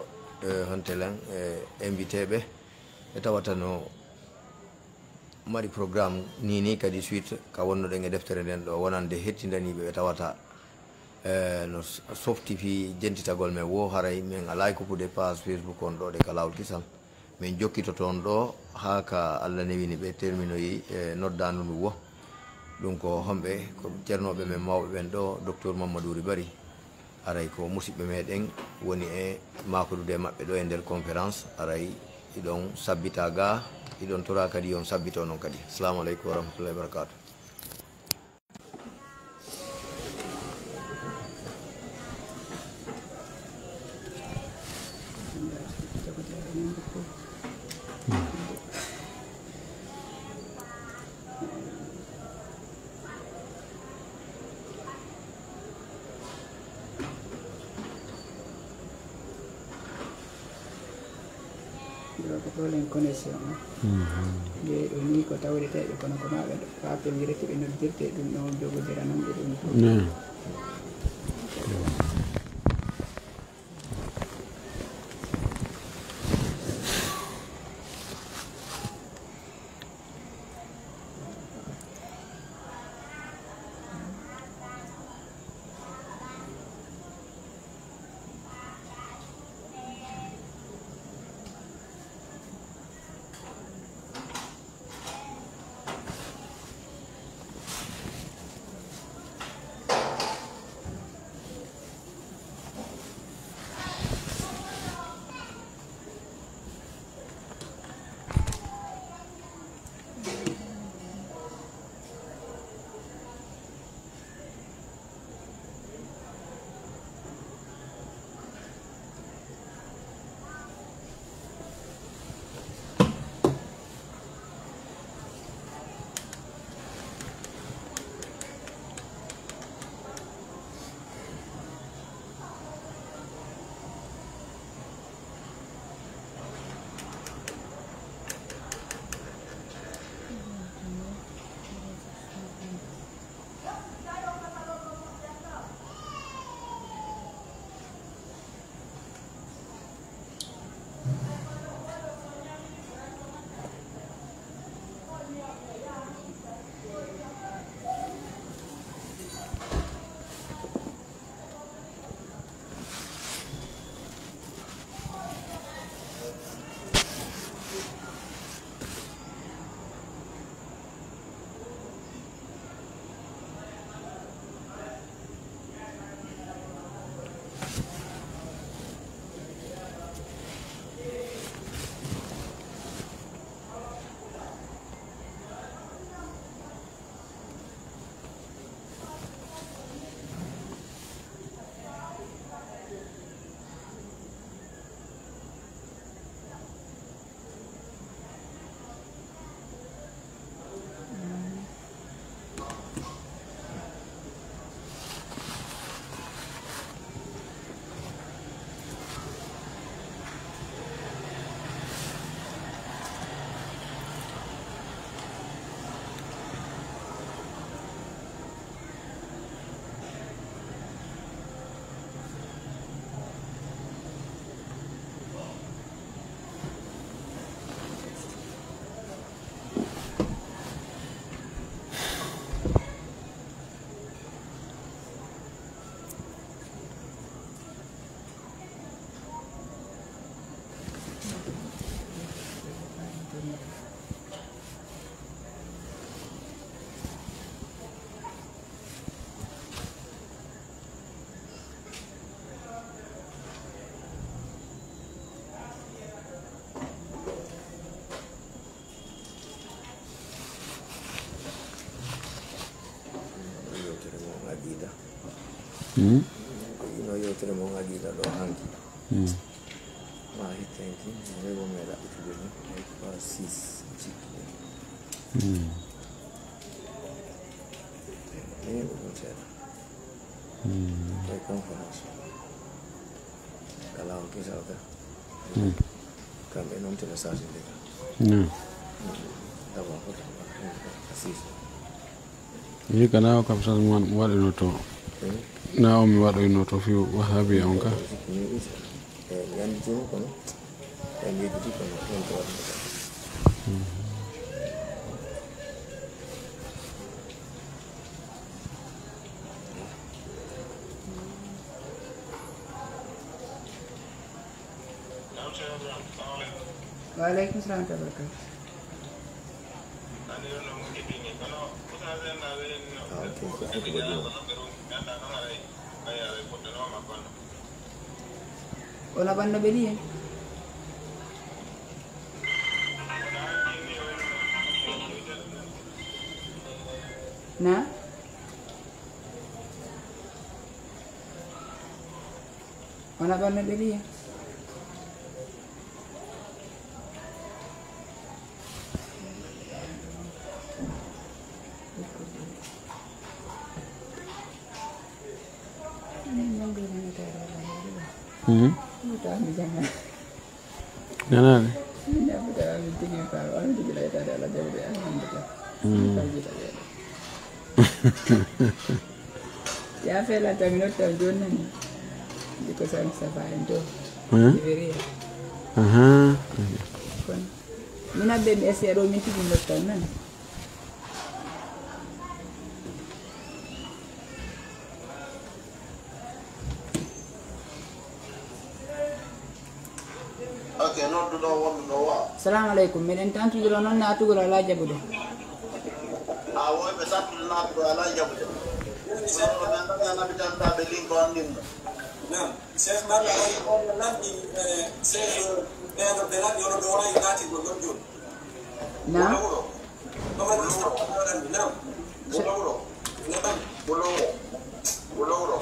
eh, honte lan, eh, invité ɓe, ɓe tawata no mari programme ni, ni kadi suite ka wonnoɗen e deftere nden ɗo, wonande hettindaniiɓe ɓe tawata Eh, no s-, softi fii jentitagol men wo, haray men alaa e kuppude page Facebook on ɗo ɗe ka Laawol Kisal. Men jokkito toon ɗo haa ka Alla newini ɓe terminoyi, eh, noddaandu ndu wo. Ɗum ko homɓe? Ko ceernooɓe men mawɓe ɓen ɗo, Docteur Mamadou Ry Bari. Haray ko musiɓɓe meɗen woni e maakodude e maɓɓe ɗo e nder conférence. Haray hiɗon sabbita ga, hiɗon tora kadi yo on sabbito non kadi. Assalamu aleykum wa rahmatullahi wa barakatuh. Ɗo ko problème connexion on. Mhm. Nde ɗo ni ko tawreteeɓe, kono ko maa ɓe ɗo, ko appel direct ɓe noddirte, ɗum ɗo jogodira non ɓe ɗum. Naam. Hmm? Ko ino yewtere mo ngaji ɗo hanki. Hmm. Ma hitta hen ki, mo meɗa ɗaɓɓitude ni, ay ko six cikki. Hmm. Ni ko ɗum seeɗa. Hmm. Ay conférence. Kala on kisal ka. Hmm. Kamɓe noon tene sasinde ka. Hmm. D'abord, ko ɗum assise. Yi kana o kam sas mo waɗano to. Hmm. Na o mi waɗoyno to fi wahabi on ka. Ni ita. E, mi anndi tuma kono. E, mi yejjiti kono ɗum ko waɗata. Waaleykum salam wa rahmatullahi wa barakatuh. Ah, ok, ko Amadou Badji on. Wona ɓanno ɓe ɗi en. Na? Wona ɓanno ɓe ɗi en. Mhm. Nanaani. Mm. Ya fela tan mi nottan jooni nani. Ndi ko Sani Safa en to. Eh? Liberiya. Aha. Kono. Min abbe mi esi ɗo min tigi nottan nani. Ok, nodduɗo wonduɗo wa. Salamu aleykum. Miɗen tantudiro noon, naatugol alaa jaɓude. A woyɓe tantude naatugol alaa jaɓude. Kono ɓe nganndaa naɓitanta ɓe linko anndinno. Naam. Cheikh Malla, on, on lanɗi, eh, Cheikh, ɓeeɗo ɓe lanɗi, ono ɓe waawi naatigol ɗon jooni. Naam. Wuro wuro. Mamadou Moustapha Darani, naam. Wuro wuro. Naam. Wuro wuro. Wuro wuro.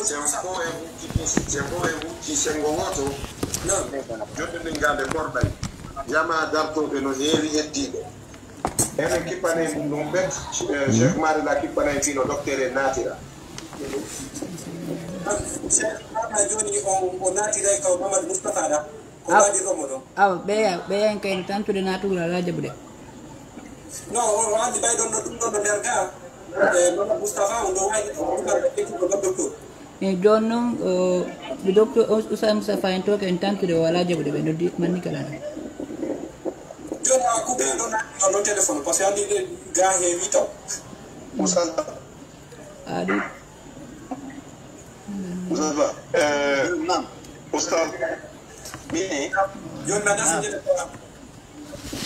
Sen fof e hucciti, sen fof e hucci senngo wooto. Naam. Joɗɗinirgande korɗay. Yama dartooɓe no heewi heddiiɓe. Enen kippanee ɗum ɗum ɓet, eh, Cheikh Mari la kippanee fino docteur en naatira. Cheikh Mari jooni o, o naatiray ko Mamadou Moustapha ɗa. Ko waajirɗo mo ɗon. Awa, ɓeya, ɓeya en kay no tantude naatugol alaa jaɓude. Non, o, o anndi ɓay ɗon no ɗum ɗon no nder ga. E, Mamadou Moustapha, on ɗo wawi, on ɗo wawi, on ɗo wawi. E, jooni noon, o, ɓe docteur Us-, Ousmane Moustapha en to ko en tantude o alaa jaɓude ɓe noddi manni kala noon. Jooni a kuɓe ɗon, ɗon, ɗon téléphone, parce que anndi ɗe ga heewi taw. Ousmane. Aɗum. Oustaz Ba, eh, naam. Oustaz, mini. Jooni mi adda so jele ko.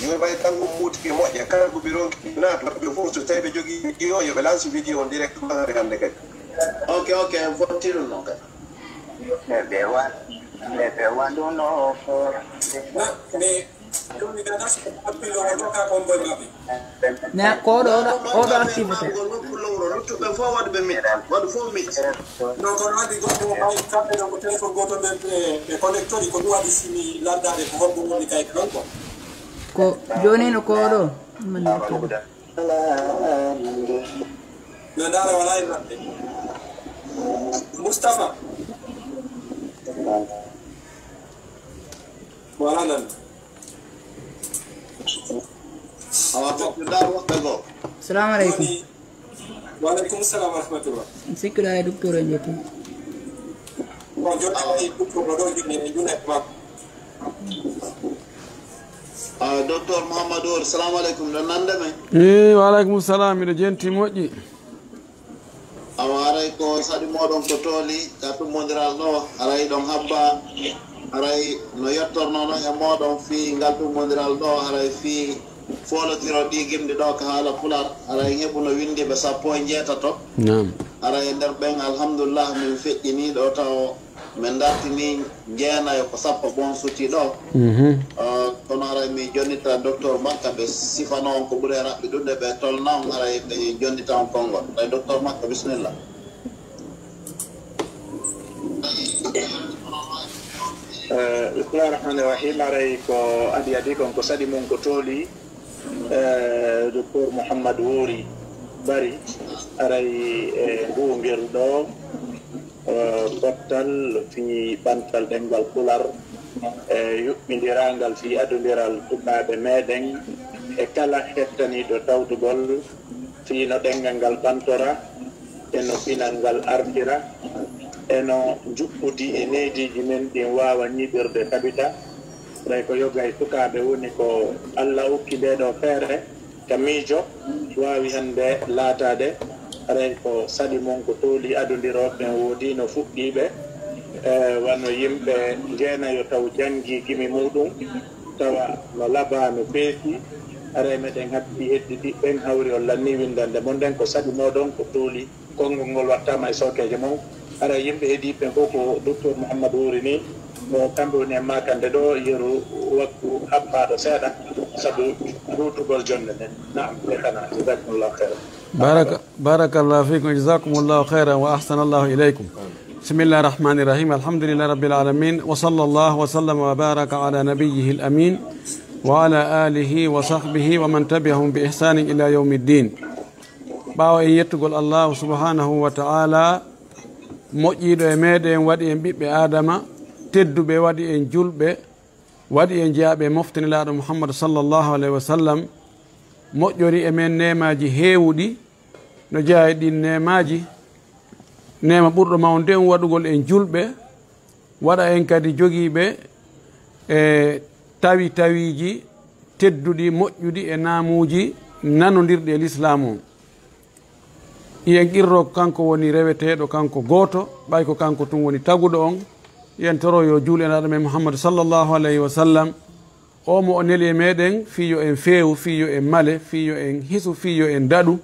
Yo ɓay kanko muuti moƴƴa, kala ko ɓe ronki naata, ɓe fof so tawi ɓe jogii vidéo, yo ɓe lansu vidéo on directement hannde hannde kadi. Ok, ok, en fotti ɗum noon kadi. Ɓe ɓe wa-, ɓe ɓe waɗuno ko. Na, mais Ne, ko oɗo, oɗo, oɗo activité. Luttuɓe fof waɗu ɓe mit, waɗu fof mit. Donc, on waɗi goɗɗo o ɓay kamɓe ɗo ko téléphone gooto ɓe, ɓe, ɓe connectori, ko ɗum waɗi simi landaade ko honɗum woni kay kanko. Ko jooni no ko oɗo, mani activité. No ndaara wala e maɓɓe. Moustapha. Wala nan. Awa, ko ndaar woɓɓe goo. Salamu aleykum. Woni, wa aleykum salam wa rahmatullah. Sikkuɗa e docteur o jetti. Bon, jooni docteur ɗo ɗo jooni e lunette makko. Ah, docteur Mouhamadou Ould, salamu aleykum, ɗo nande men? Eh, wa aleykum salam, miɗo jenti moƴƴi. Awa, haray ko saɗi mooɗon ko tooli ka tummondiral ɗo, haray ɗon habba, haray no yettornono e mooɗon fii ngal tummondiral ɗo, haray fii foolotiro ɗi gimɗi ɗo ka haala pular, haray heɓuno winndiiɓe sappo e njeetato. Naam. Haray e nder ɓen, alhamdulillah, min feƴƴinii ɗo taw min dartinii jeenayo ko sappo bon suti ɗo. Mhm. Ah, kono haray mi jonnita docteur Makka, ɓe sifano on ko ɓuri e raɓɓiɗude, ɓe tolna on, haray ɓe jonnita on konngol. Tawi docteur Makka, bisimilla. Eh, bismillahi rahmani rahim. Aray ko adi adi kon ko saɗi mon ko tooli, eh, docteur Mouhammad Wori Bari. Aray, eh, ngu ngeru ɗo, eh, pottal fii ɓantal ɗemngal Pular, eh, yuɓɓindirangal fii adondiral sukaaɓe meɗen e kala hettaniiɗo tawtugol fii no ɗemngal ngal ɓantora, e no pinal ngal artira, e no njuɓɓudi e neediiji men ɗin waawa ñiiɓirde tabita. Tawi ko yoga e sukaaɓe woni ko Alla okki ndee ɗoo feere ka miijo waawi hannde laataade. Aray ko saɗi mon ko tooli adondirooɓe ɓen woodii no fuɗɗiiɓe, e wano yimɓe jeenayo taw janngii gimi muuɗum, tawa no labaa, no feesi. Aray meɗen haɓɓi hedditi ɓen hawri on lanni winndannde mon nden ko saɗi mooɗon ko tooli. Konngol ngol wattaama e sookeejo mon. Hara yimɓe heediiɓe ɓen fof ko docteur Mouhammad Wori ni, mo kamɓe woni e maakande ɗo yeru waktu haɓɓaaɗo seeɗa, sabu ruutugol jonnde nden. Naam, ɓe kana. Jazakumullahu khairan. Baraka-, barakallahu fikum, jazakumullahu khairan wa ahsanallahu ilaykum. بسم الله الرحمن الرحيم. الحمد لله رب العالمين. وصلى الله وسلم وبارك على نبيه الأمين وعلى آله وصحبه ومن تبعهم بإحسان إلى يوم الدين. Ɓaawo en yettugol Allahu subhanahu wa ta'ala, moƴƴiiɗo e meɗen, waɗi en ɓiɓɓe Aadama, tedduɓe, waɗi en julɓe, waɗi en jeyaaɓe e mofte Nelaaɗo Muhammad sallallahu alayhi wa sallam, moƴƴori e men neemaaji heewuɗi, no jeyaa e ɗin neemaaji, neema ɓurɗo mawnude on waɗugol en julɓe, waɗa en kadi jogiiɓe e tawi tawiiji tedduɗi, moƴƴuɗi e naamuuji nanondirɗi e Lislaamu on. Iyen qirro ko kanko woni reweteeɗo, kanko gooto, ɓay ko kanko tun woni taguɗo on. Iyen toro yo juul e Nelaaɗo men Muhammadu sallallahu alayhi wa sallam, o mo o neli e meɗen, fii yo en feewu, fii yo en male, fii yo en hisu, fii yo en daɗu,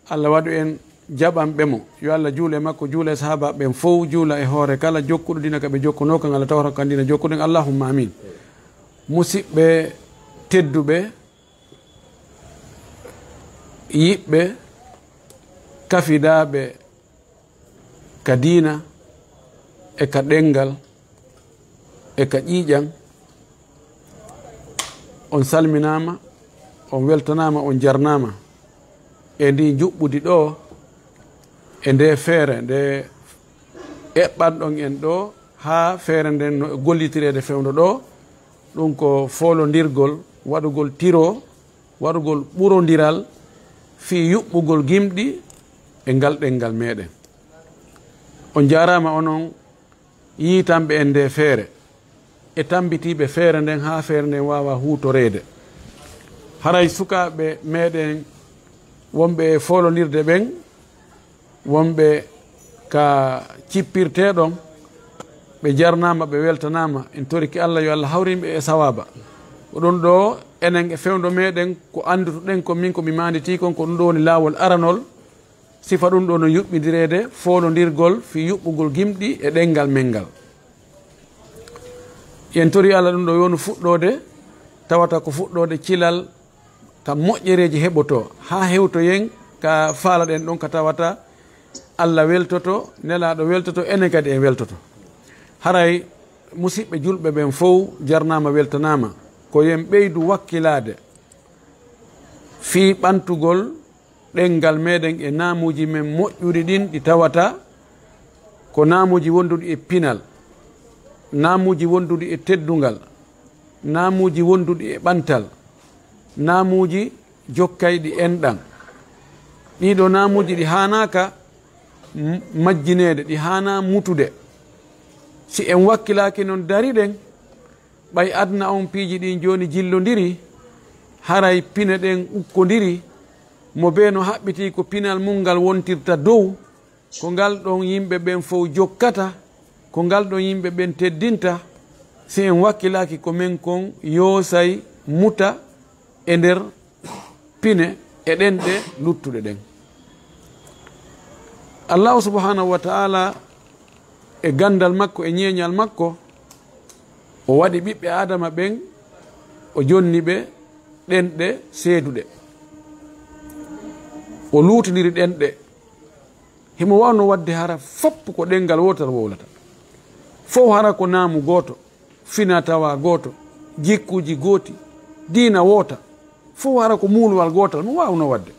Alla waɗu en jaɓanɓe mo. Yo Alla juul e makko, juula e sahaabaaɓe ɓen fow, juula e hoore kala jokkuɗo diina ka ɓe jokkunoo kan, Alla tawata ko kan diina jokkuɗen. Allahumma amin. Musiɓɓe tedduɓe, yiɓɓe, kafidaaɓe ka diina, e ka ɗemngal, e ka ƴiiƴan, on salminaama, on weltanaama, on jarnaama e ndi njuɓɓudi ɗo, e nde feere nde eɓɓanɗon en ɗo, haa feere nden no gollitireede fewndo ɗo. Ɗum ko foolondirgol, waɗugol tiro, waɗugol ɓurondiral fii yuɓɓugol gimɗi e ngal ɗemngal meɗen. On jaaraama onon yiitanɓe en nde feere, e tambitiiɓe feere nden haa feere nden waawa huutoreede. Haray sukaaɓe meɗen wonɓe e foolondirde ɓen, wonɓe ka cippirteeɗon, ɓe jarnaama, ɓe weltanaama. En torike Alla yo Alla hawrin ɓe e sawaaba. Ko ɗum ɗo enen e fewndo meɗen, ko anndutuɗen ko min ko mi maanditii kon, ko ɗum ɗo woni laawol aranol. Sifa ɗum ɗo no yuɓɓindireede foolondirgol fii yuɓɓugol gimɗi e ɗemngal men ngal. En tori Alla ɗum ɗo yo no fuɗɗoode, tawata ko fuɗɗoode cilal ka moƴƴereeji heɓotoo, haa hewtoyen ka faalaɗen ɗon, ka tawata Alla weltoto, Nelaaɗo weltoto, enen kadi en weltoto. Haray musiɓɓe julɓe ɓen fow jarnaama, weltanaama. Ko yen ɓeydu wakkilaade fii ɓantugol ɗemngal meɗen e naamuuji men moƴƴuɗi ɗin, ɗi tawata ko naamuuji wonduɗi e pinal, naamuuji wonduɗi e teddungal, naamuuji wonduɗi e ɓantal, naamuuji jokkayɗi enɗan. Ɗii ɗoo naamuuji ɗi haanaaka m-, majjineede, ɗi haanaa mutude. Si en wakkilaaki non dariɗen, ɓay aduna on piiji ɗin jooni jillondiri, haray pine ɗen ukkondiri, mo bee no haɓɓitii ko pinal mun ngal wontirta dow, ko ngal ɗon yimɓe ɓen fow jokkata, ko ngal ɗon yimɓe ɓen teddinta, si en wakkilaaki ko men kon yoosay muta e nder pine e ɗenɗe luttuɗe ɗen. Allahu subhanahu wa ta'ala e ganndal makko e ñeeñal makko, o waɗi ɓiɓɓe Aadama ɓen O jonni ɓe ɗenɗe seeduɗe. O luutindiri ɗenɗe. Himo waawno waɗde hara fop ko ɗenngal wootal wowlata. Fof hara ko naamu gooto, fina tawa gooto, jikkuuji gooti, diina woota. Fof hara ko muuluwal gootal mo waawno waɗde.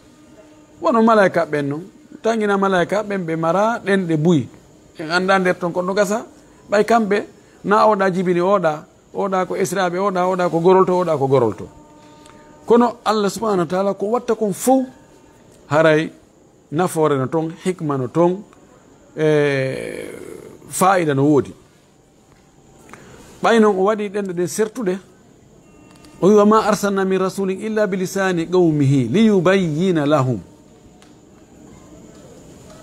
Wano malaykaaɓe ɓen non. Tangina malaykaaɓe ɓen ɓe mara ɗenɗe buy. En anndaa nder ton ko no gasa. Ɓay kamɓe, na oɗa jibini oɗa, oɗa ko esiraaɓe oɗa, oɗa ko gorolto, oɗa ko gorolto. Kono Allah subhanahu wa taala ko watta kon fof haray nafoore no ton, hikma no ton, e faa'ida no woodi. Ɓay non o waɗi ɗenɗe ɗen sertuɗe, o wi, "Wa ma arsalna min rasulin illa bi lisani qawmihi li yubayyina lahum."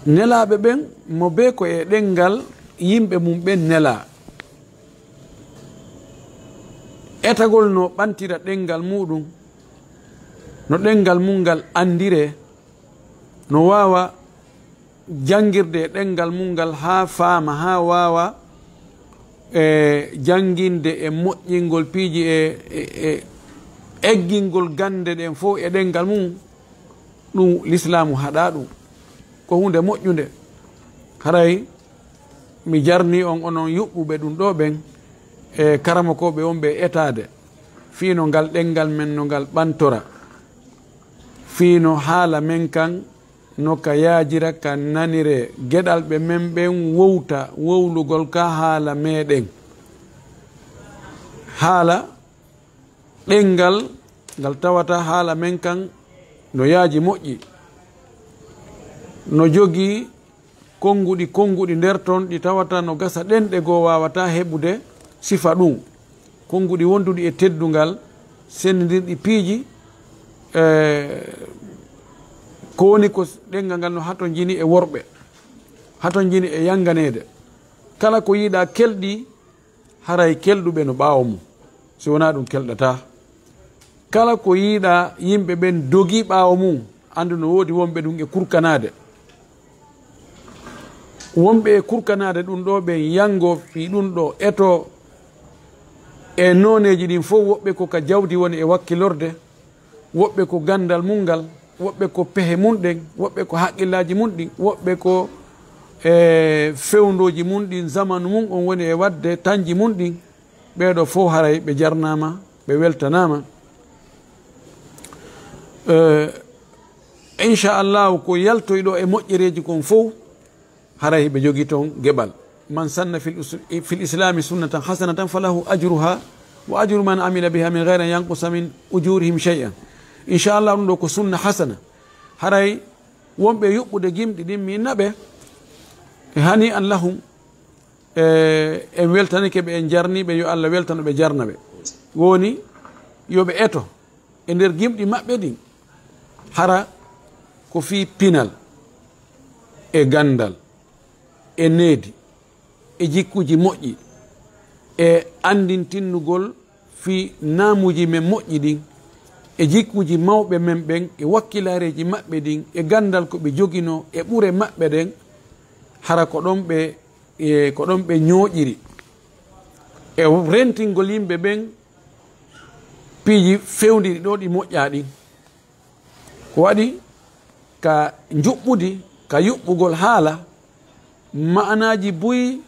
Nelaaɓe ɓen mo bee ko e ɗenngal yimɓe mum ɓen nelaa. Etagol no ɓantira ɗenngal muɗum, no ɗenngal mum ngal anndiree, no waawa janngirde e ɗenngal mum ngal haa faama, haa waawa, e, jannginde e moƴƴingol piiji e, e, e eggingol gannde ɗen fof e ɗenngal mum, ɗum lislaamu haɗaa ɗum. Ko huunde moƴƴunde. Haray mi jarnii on, onon yuɓɓuɓe ɗum ɗoo ɓen, e karamokooɓe on ɓe etaade, fii no ngal ɗenngal men, no ngal ɓantora, fii no haala men kan, no ka yaajira, ka naniree, geɗalɓe men ɓen wowta wowlugol ka haala meɗen. Haala ɗenngal ngal tawata haala men kan no yaaji moƴƴi, no jogii konnguɗi, konnguɗi nder ton ɗi tawata no gasa ɗenɗe goo waawataa heɓude sifa ɗum. Konnguɗi wonduɗi e teddungal, senndirɗi piiji, e ko woni ko ɗenngal ngal no hatonjini e worɓe, hatonjini e yannganeede. Kala ko yiɗaa kelɗi, haray kelɗuɓe no ɓaawo mum, si wonaa ɗum kelɗataa. Kala ko yiɗaa yimɓe ɓen dogii ɓaawo mum, anndu no woodi wonɓe ɗum e kurkanaade. Wonɓe e kurkanaade ɗum ɗoo ɓen yanngo fii ɗum ɗoo eto e nooneeji ɗin fof, woɓɓe ko ka jawdi woni e wakkilorde, woɓɓe ko ganndal mum ngal, woɓɓe ko pehe mum ɗen, woɓɓe ko haqqillaaji mum ɗin, woɓɓe ko, e, fewndooji mum ɗin, zamanu mum on woni e waɗde tanji mum ɗin. Ɓee ɗoo fof haray ɓe jarnaama, ɓe weltanaama. E, inchallahu ko yaltoyɗo e moƴƴereeji kon fof, haray ɓe jogii ton geɓal. "Man sanna fil us-, fil islami sunnatan hasanatan falahu ajruha wa ajru man amila biha min ghayri an yanqusa min ujurihim shay'an." Inchallah ɗum ɗoo ko sunna hasana. Haray wonɓe yuɓɓude gimɗi ɗin mi naɓe, e hani an lahum, e en weltanike ɓe, en jarniiɓe, yo Allah weltano ɓe, jarna ɓe. Woni yo ɓe eto e nder gimɗi maɓɓe ɗin, hara ko fii pinal e ganndal e needi e jikkuuji moƴƴi e anndintinnugol fii naamuuji men moƴƴi ɗin e jikkuuji mawɓe men ɓen e wakkilaareeji maɓɓe ɗin e ganndal ko ɓe joginoo e ɓure maɓɓe ɗen, hara ko ɗon ɓe, e, ko ɗon ɓe ñooƴiri e rentingol yimɓe ɓen piiji fewndiɗi ɗo ɗi moƴƴaa ɗin. Ko waɗi ka njuɓɓudi, ka yuɓɓugol haala, ma'anaaji buy,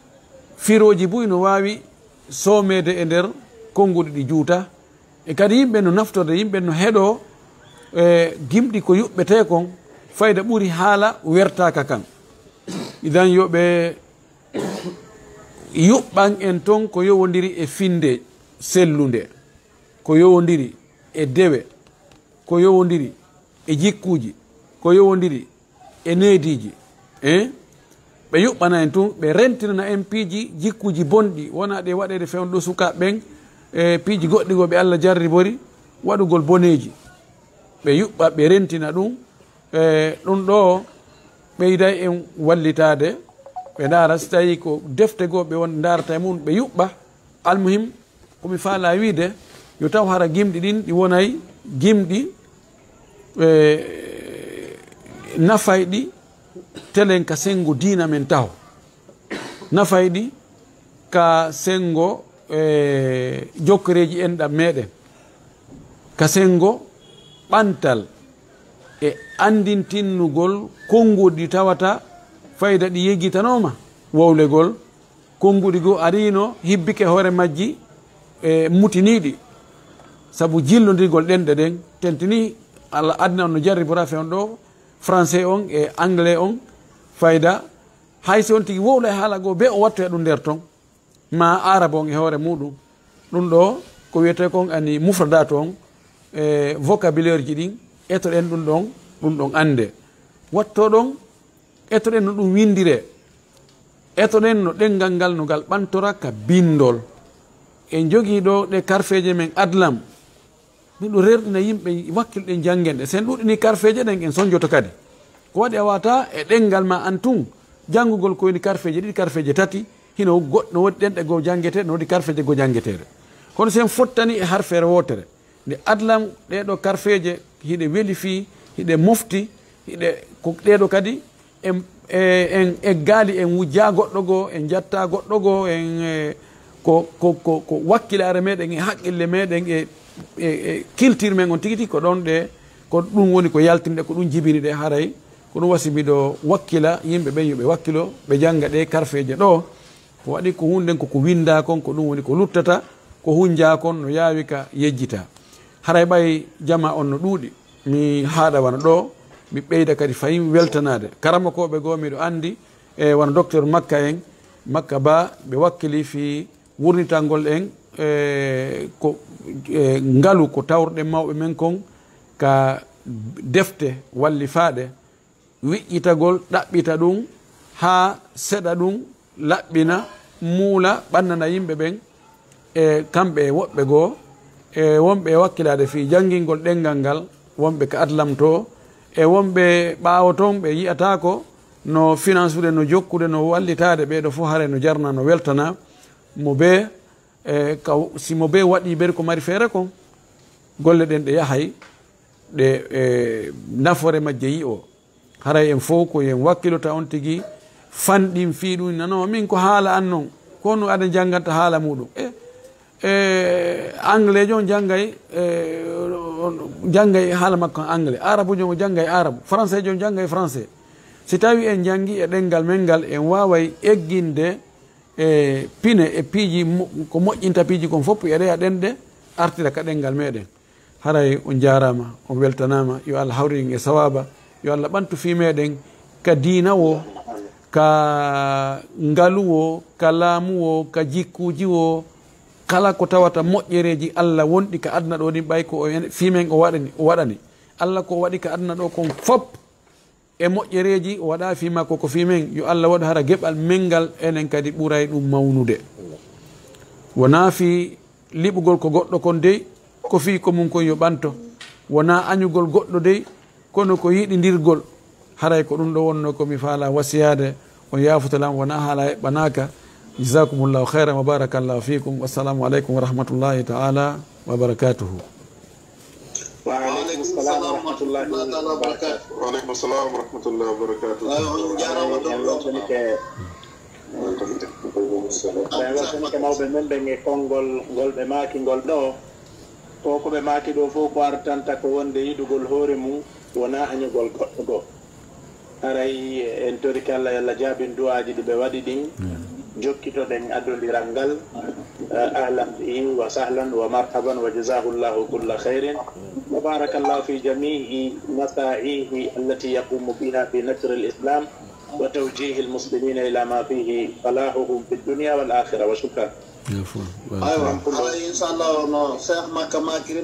firooji buy no waawi soomeede e nder konnguɗi ɗi juuta. E kadi yimɓe no naftorde, yimɓe no heɗoo, e, gimɗi ko yuɓɓetee kon, fayda ɓuri haala wertaaka kan. Idan yo ɓe yuɓɓan en ton ko yowondiri e finnde sellunde, ko yowondiri e dewe, ko yowondiri e jikkuuji, ko yowondiri e neediiji. Eh? Ɓe yuɓɓana en tun, ɓe rentinana en piiji jikkuuji bonɗi, wona ɗe waɗeede fewndo sukaaɓe ɓen, e piiji goɗɗi goo ɓe Allah jarribori waɗugol boneeji. Ɓe yuɓɓa, ɓe rentina ɗum, e ɗum ɗo ɓeyday en wallitaade. Ɓe ndaara si tawii ko defte goo ɓe won ndaarata e mum, ɓe yuɓɓa. Almuhim, ko mi faalaa wiide, yo taw hara gimɗi ɗin ɗi wonay gimɗi, e, nafayɗi telen ka senngo diina men taho. Nafayɗi ka senngo, e, jokkoreeji enɗam meɗen. ka senngo ɓantal e anndintinnugol konnguɗi tawata fayda ɗi yeggitanooma wowlegol, konnguɗi goo ariino hibbike hoore majji e mutiniiɗi, sabu jillondirgol ɗenɗe ɗen, tentinii Allah aduna on no jarribora feewndo ɗoo, français on e anglais on, fayda, hay si on tigi wowla e haala goo, bee o wattoya ɗum nder ton, ma aarabo on e hoore muuɗum. Ɗum ɗoo ko wiyetee kon ani mufradaatu on, e vocabulaire ji ɗin, etoɗen ɗum ɗon, ɗum ɗon annde. Wattoɗon, etoɗen no ɗum winndiree, etoɗen no ɗenngal ngal no ngal ɓantora ka binndol. En njogii ɗoo ɗe karfeeje men adlam, miɗo rerɗina yimɓe wakkilɗen janngen ɗe. Si en ɗuɗɗinii karfeeje ɗen, en sonjoto kadi. Ko waɗi a wata e ɗenngal ma an tun janngugol ko woni karfeeje ɗiɗi, karfeeje tati, hino goɗɗo, no woodi ɗenɗe goo janngetee, no woodi karfeeje goo janngeteeɗe. Kono si en fottanii e harfeere wootere, nde adlam ɗee ɗoo karfeeje hiɗe weli fii, hiɗe mofti, hiɗe ko ɗee ɗoo kadi en, e, en eggaali, en wujjaa goɗɗo goo, en njattaa goɗɗo goo, en, e, ko, ko, ko, ko wakkilaare meɗen e haqqille meɗen e, e, e culture men on tigi tigi, ko ɗon ɗe, ko ɗum woni ko yaltini ɗe, ko ɗum jibini ɗe, haray ko ɗum wasi miɗo wakkila yimɓe ɓen yo ɓe wakkilo, ɓe jannga ɗee karfeeje ɗoo. Ko waɗi ko huunde nden ko ko winndaa kon, ko ɗum woni ko luttata, ko hunjaa kon no yaawi ka yejjita. Haray ɓay jamaa on no ɗuuɗi, mi haaɗa wano ɗoo, mi ɓeyda kadi fahin weltanaade. Karamokooɓe goo miɗo anndi, e wano docteur Makka en, Makka Ba, ɓe wakkili fii wurnitangol en, e ko, e ngalu ko tawruɗen mawɓe men kon ka defte wallifaaɗe, wiƴƴitagol, ɗaɓɓita ɗum haa seɗa ɗum laɓɓina, muula, ɓannana yimɓe ɓen, e kamɓe e woɓɓe goo, e wonɓe e wakkilaade fii janngingol ɗenngal ngal, wonɓe ka adlam too, e wonɓe ɓaawo ton ɓe yi'ataako no finansude, no jokkude, no wallitaade, ɓee ɗoo fof haray no jarna, no weltana mo bee, e ka, si mo bee waɗii bee ko mari feere kon, golle ɗen ɗe yahay, ɗe, e, nafoore majje yi'oo. Haray en fow ko en wakkilota on tigi fanɗin fii ɗum. Nano min ko haala an non, ko no aɗa jannganta haala muuɗum. E, e, anglais jo janngay, e, janngay haala makko anglais. Arabu jo janngay arabu. Français jo janngay français. Si tawi en janngi e ɗenngal men ngal, en waaway egginde e pine e piiji mo-, ko moƴƴinta piiji kon fof, e ɗeya ɗenɗe artira ka ɗenngal meɗen. Haray on jaaraama, on weltanaama. Yo Allah hawrin en e sawaaba. Yo Allah ɓantu fii meɗen ka diina woo, ka ngalu woo, ka laamu woo, ka jikkuuji woo, kala ko tawata moƴƴereeji Allah wonɗi ka aduna ɗoo ɗin, ɓay ko o en, fii men o waɗani, o waɗani. Allah ko o waɗi ka aduna ɗoo kon fof e moƴƴereeji o waɗa fii makko, ko fii men, yo Allah waɗu hara geɓal men ngal enen kadi ɓuray ɗum mawnude. Wonaa fii liɓugol ko goɗɗo kon dey, ko fii ko mum kon yo ɓanto. Wonaa añugol goɗɗo dey, kono ko yiɗindirgol. Haray ko ɗum ɗoo wonnoo ko mi faalaa wasiyaade, on yaafoto lan, wonaa haala eɓɓanaaka. Jazakumullahu khairan wa barakallahu fiikum. Wassalamu alaikum wa rahmatullahi ta'ala wa barakatuhu. Wa alaikum salam wa rahmatullahi wa barakatuh. Wa alaikum salam wa rahmatullahi wa barakatuh. Ayo, on jaaraama, en weltanike, en weltanike mawɓe men ɓen e konngol ngol ɓe maaki ngol ɗoo. Ko ko ɓe maaki ɗoo fof ko artanta ko wonde yiɗugol hoore mum, wonaa añugol goɗɗo goo. Haray en torike Allah, yo Allah jaabin du'aaji ɗi ɓe waɗi ɗin. Jokkitoɗen adondiral ngal. Eh, ahlan bihi wa sahlan wa marhaban wa jazahullahu kulla khairin. Wa barakallahu fi jami'i nasaihi allati yaqumu biha fi nasri al-Islam wa tawjihi al-muslimina ila ma fihi falahuhum fi dunya wal akhirah. Wa shukran. Aywa, haray, inchallah, no Cheikh Makka maakiri,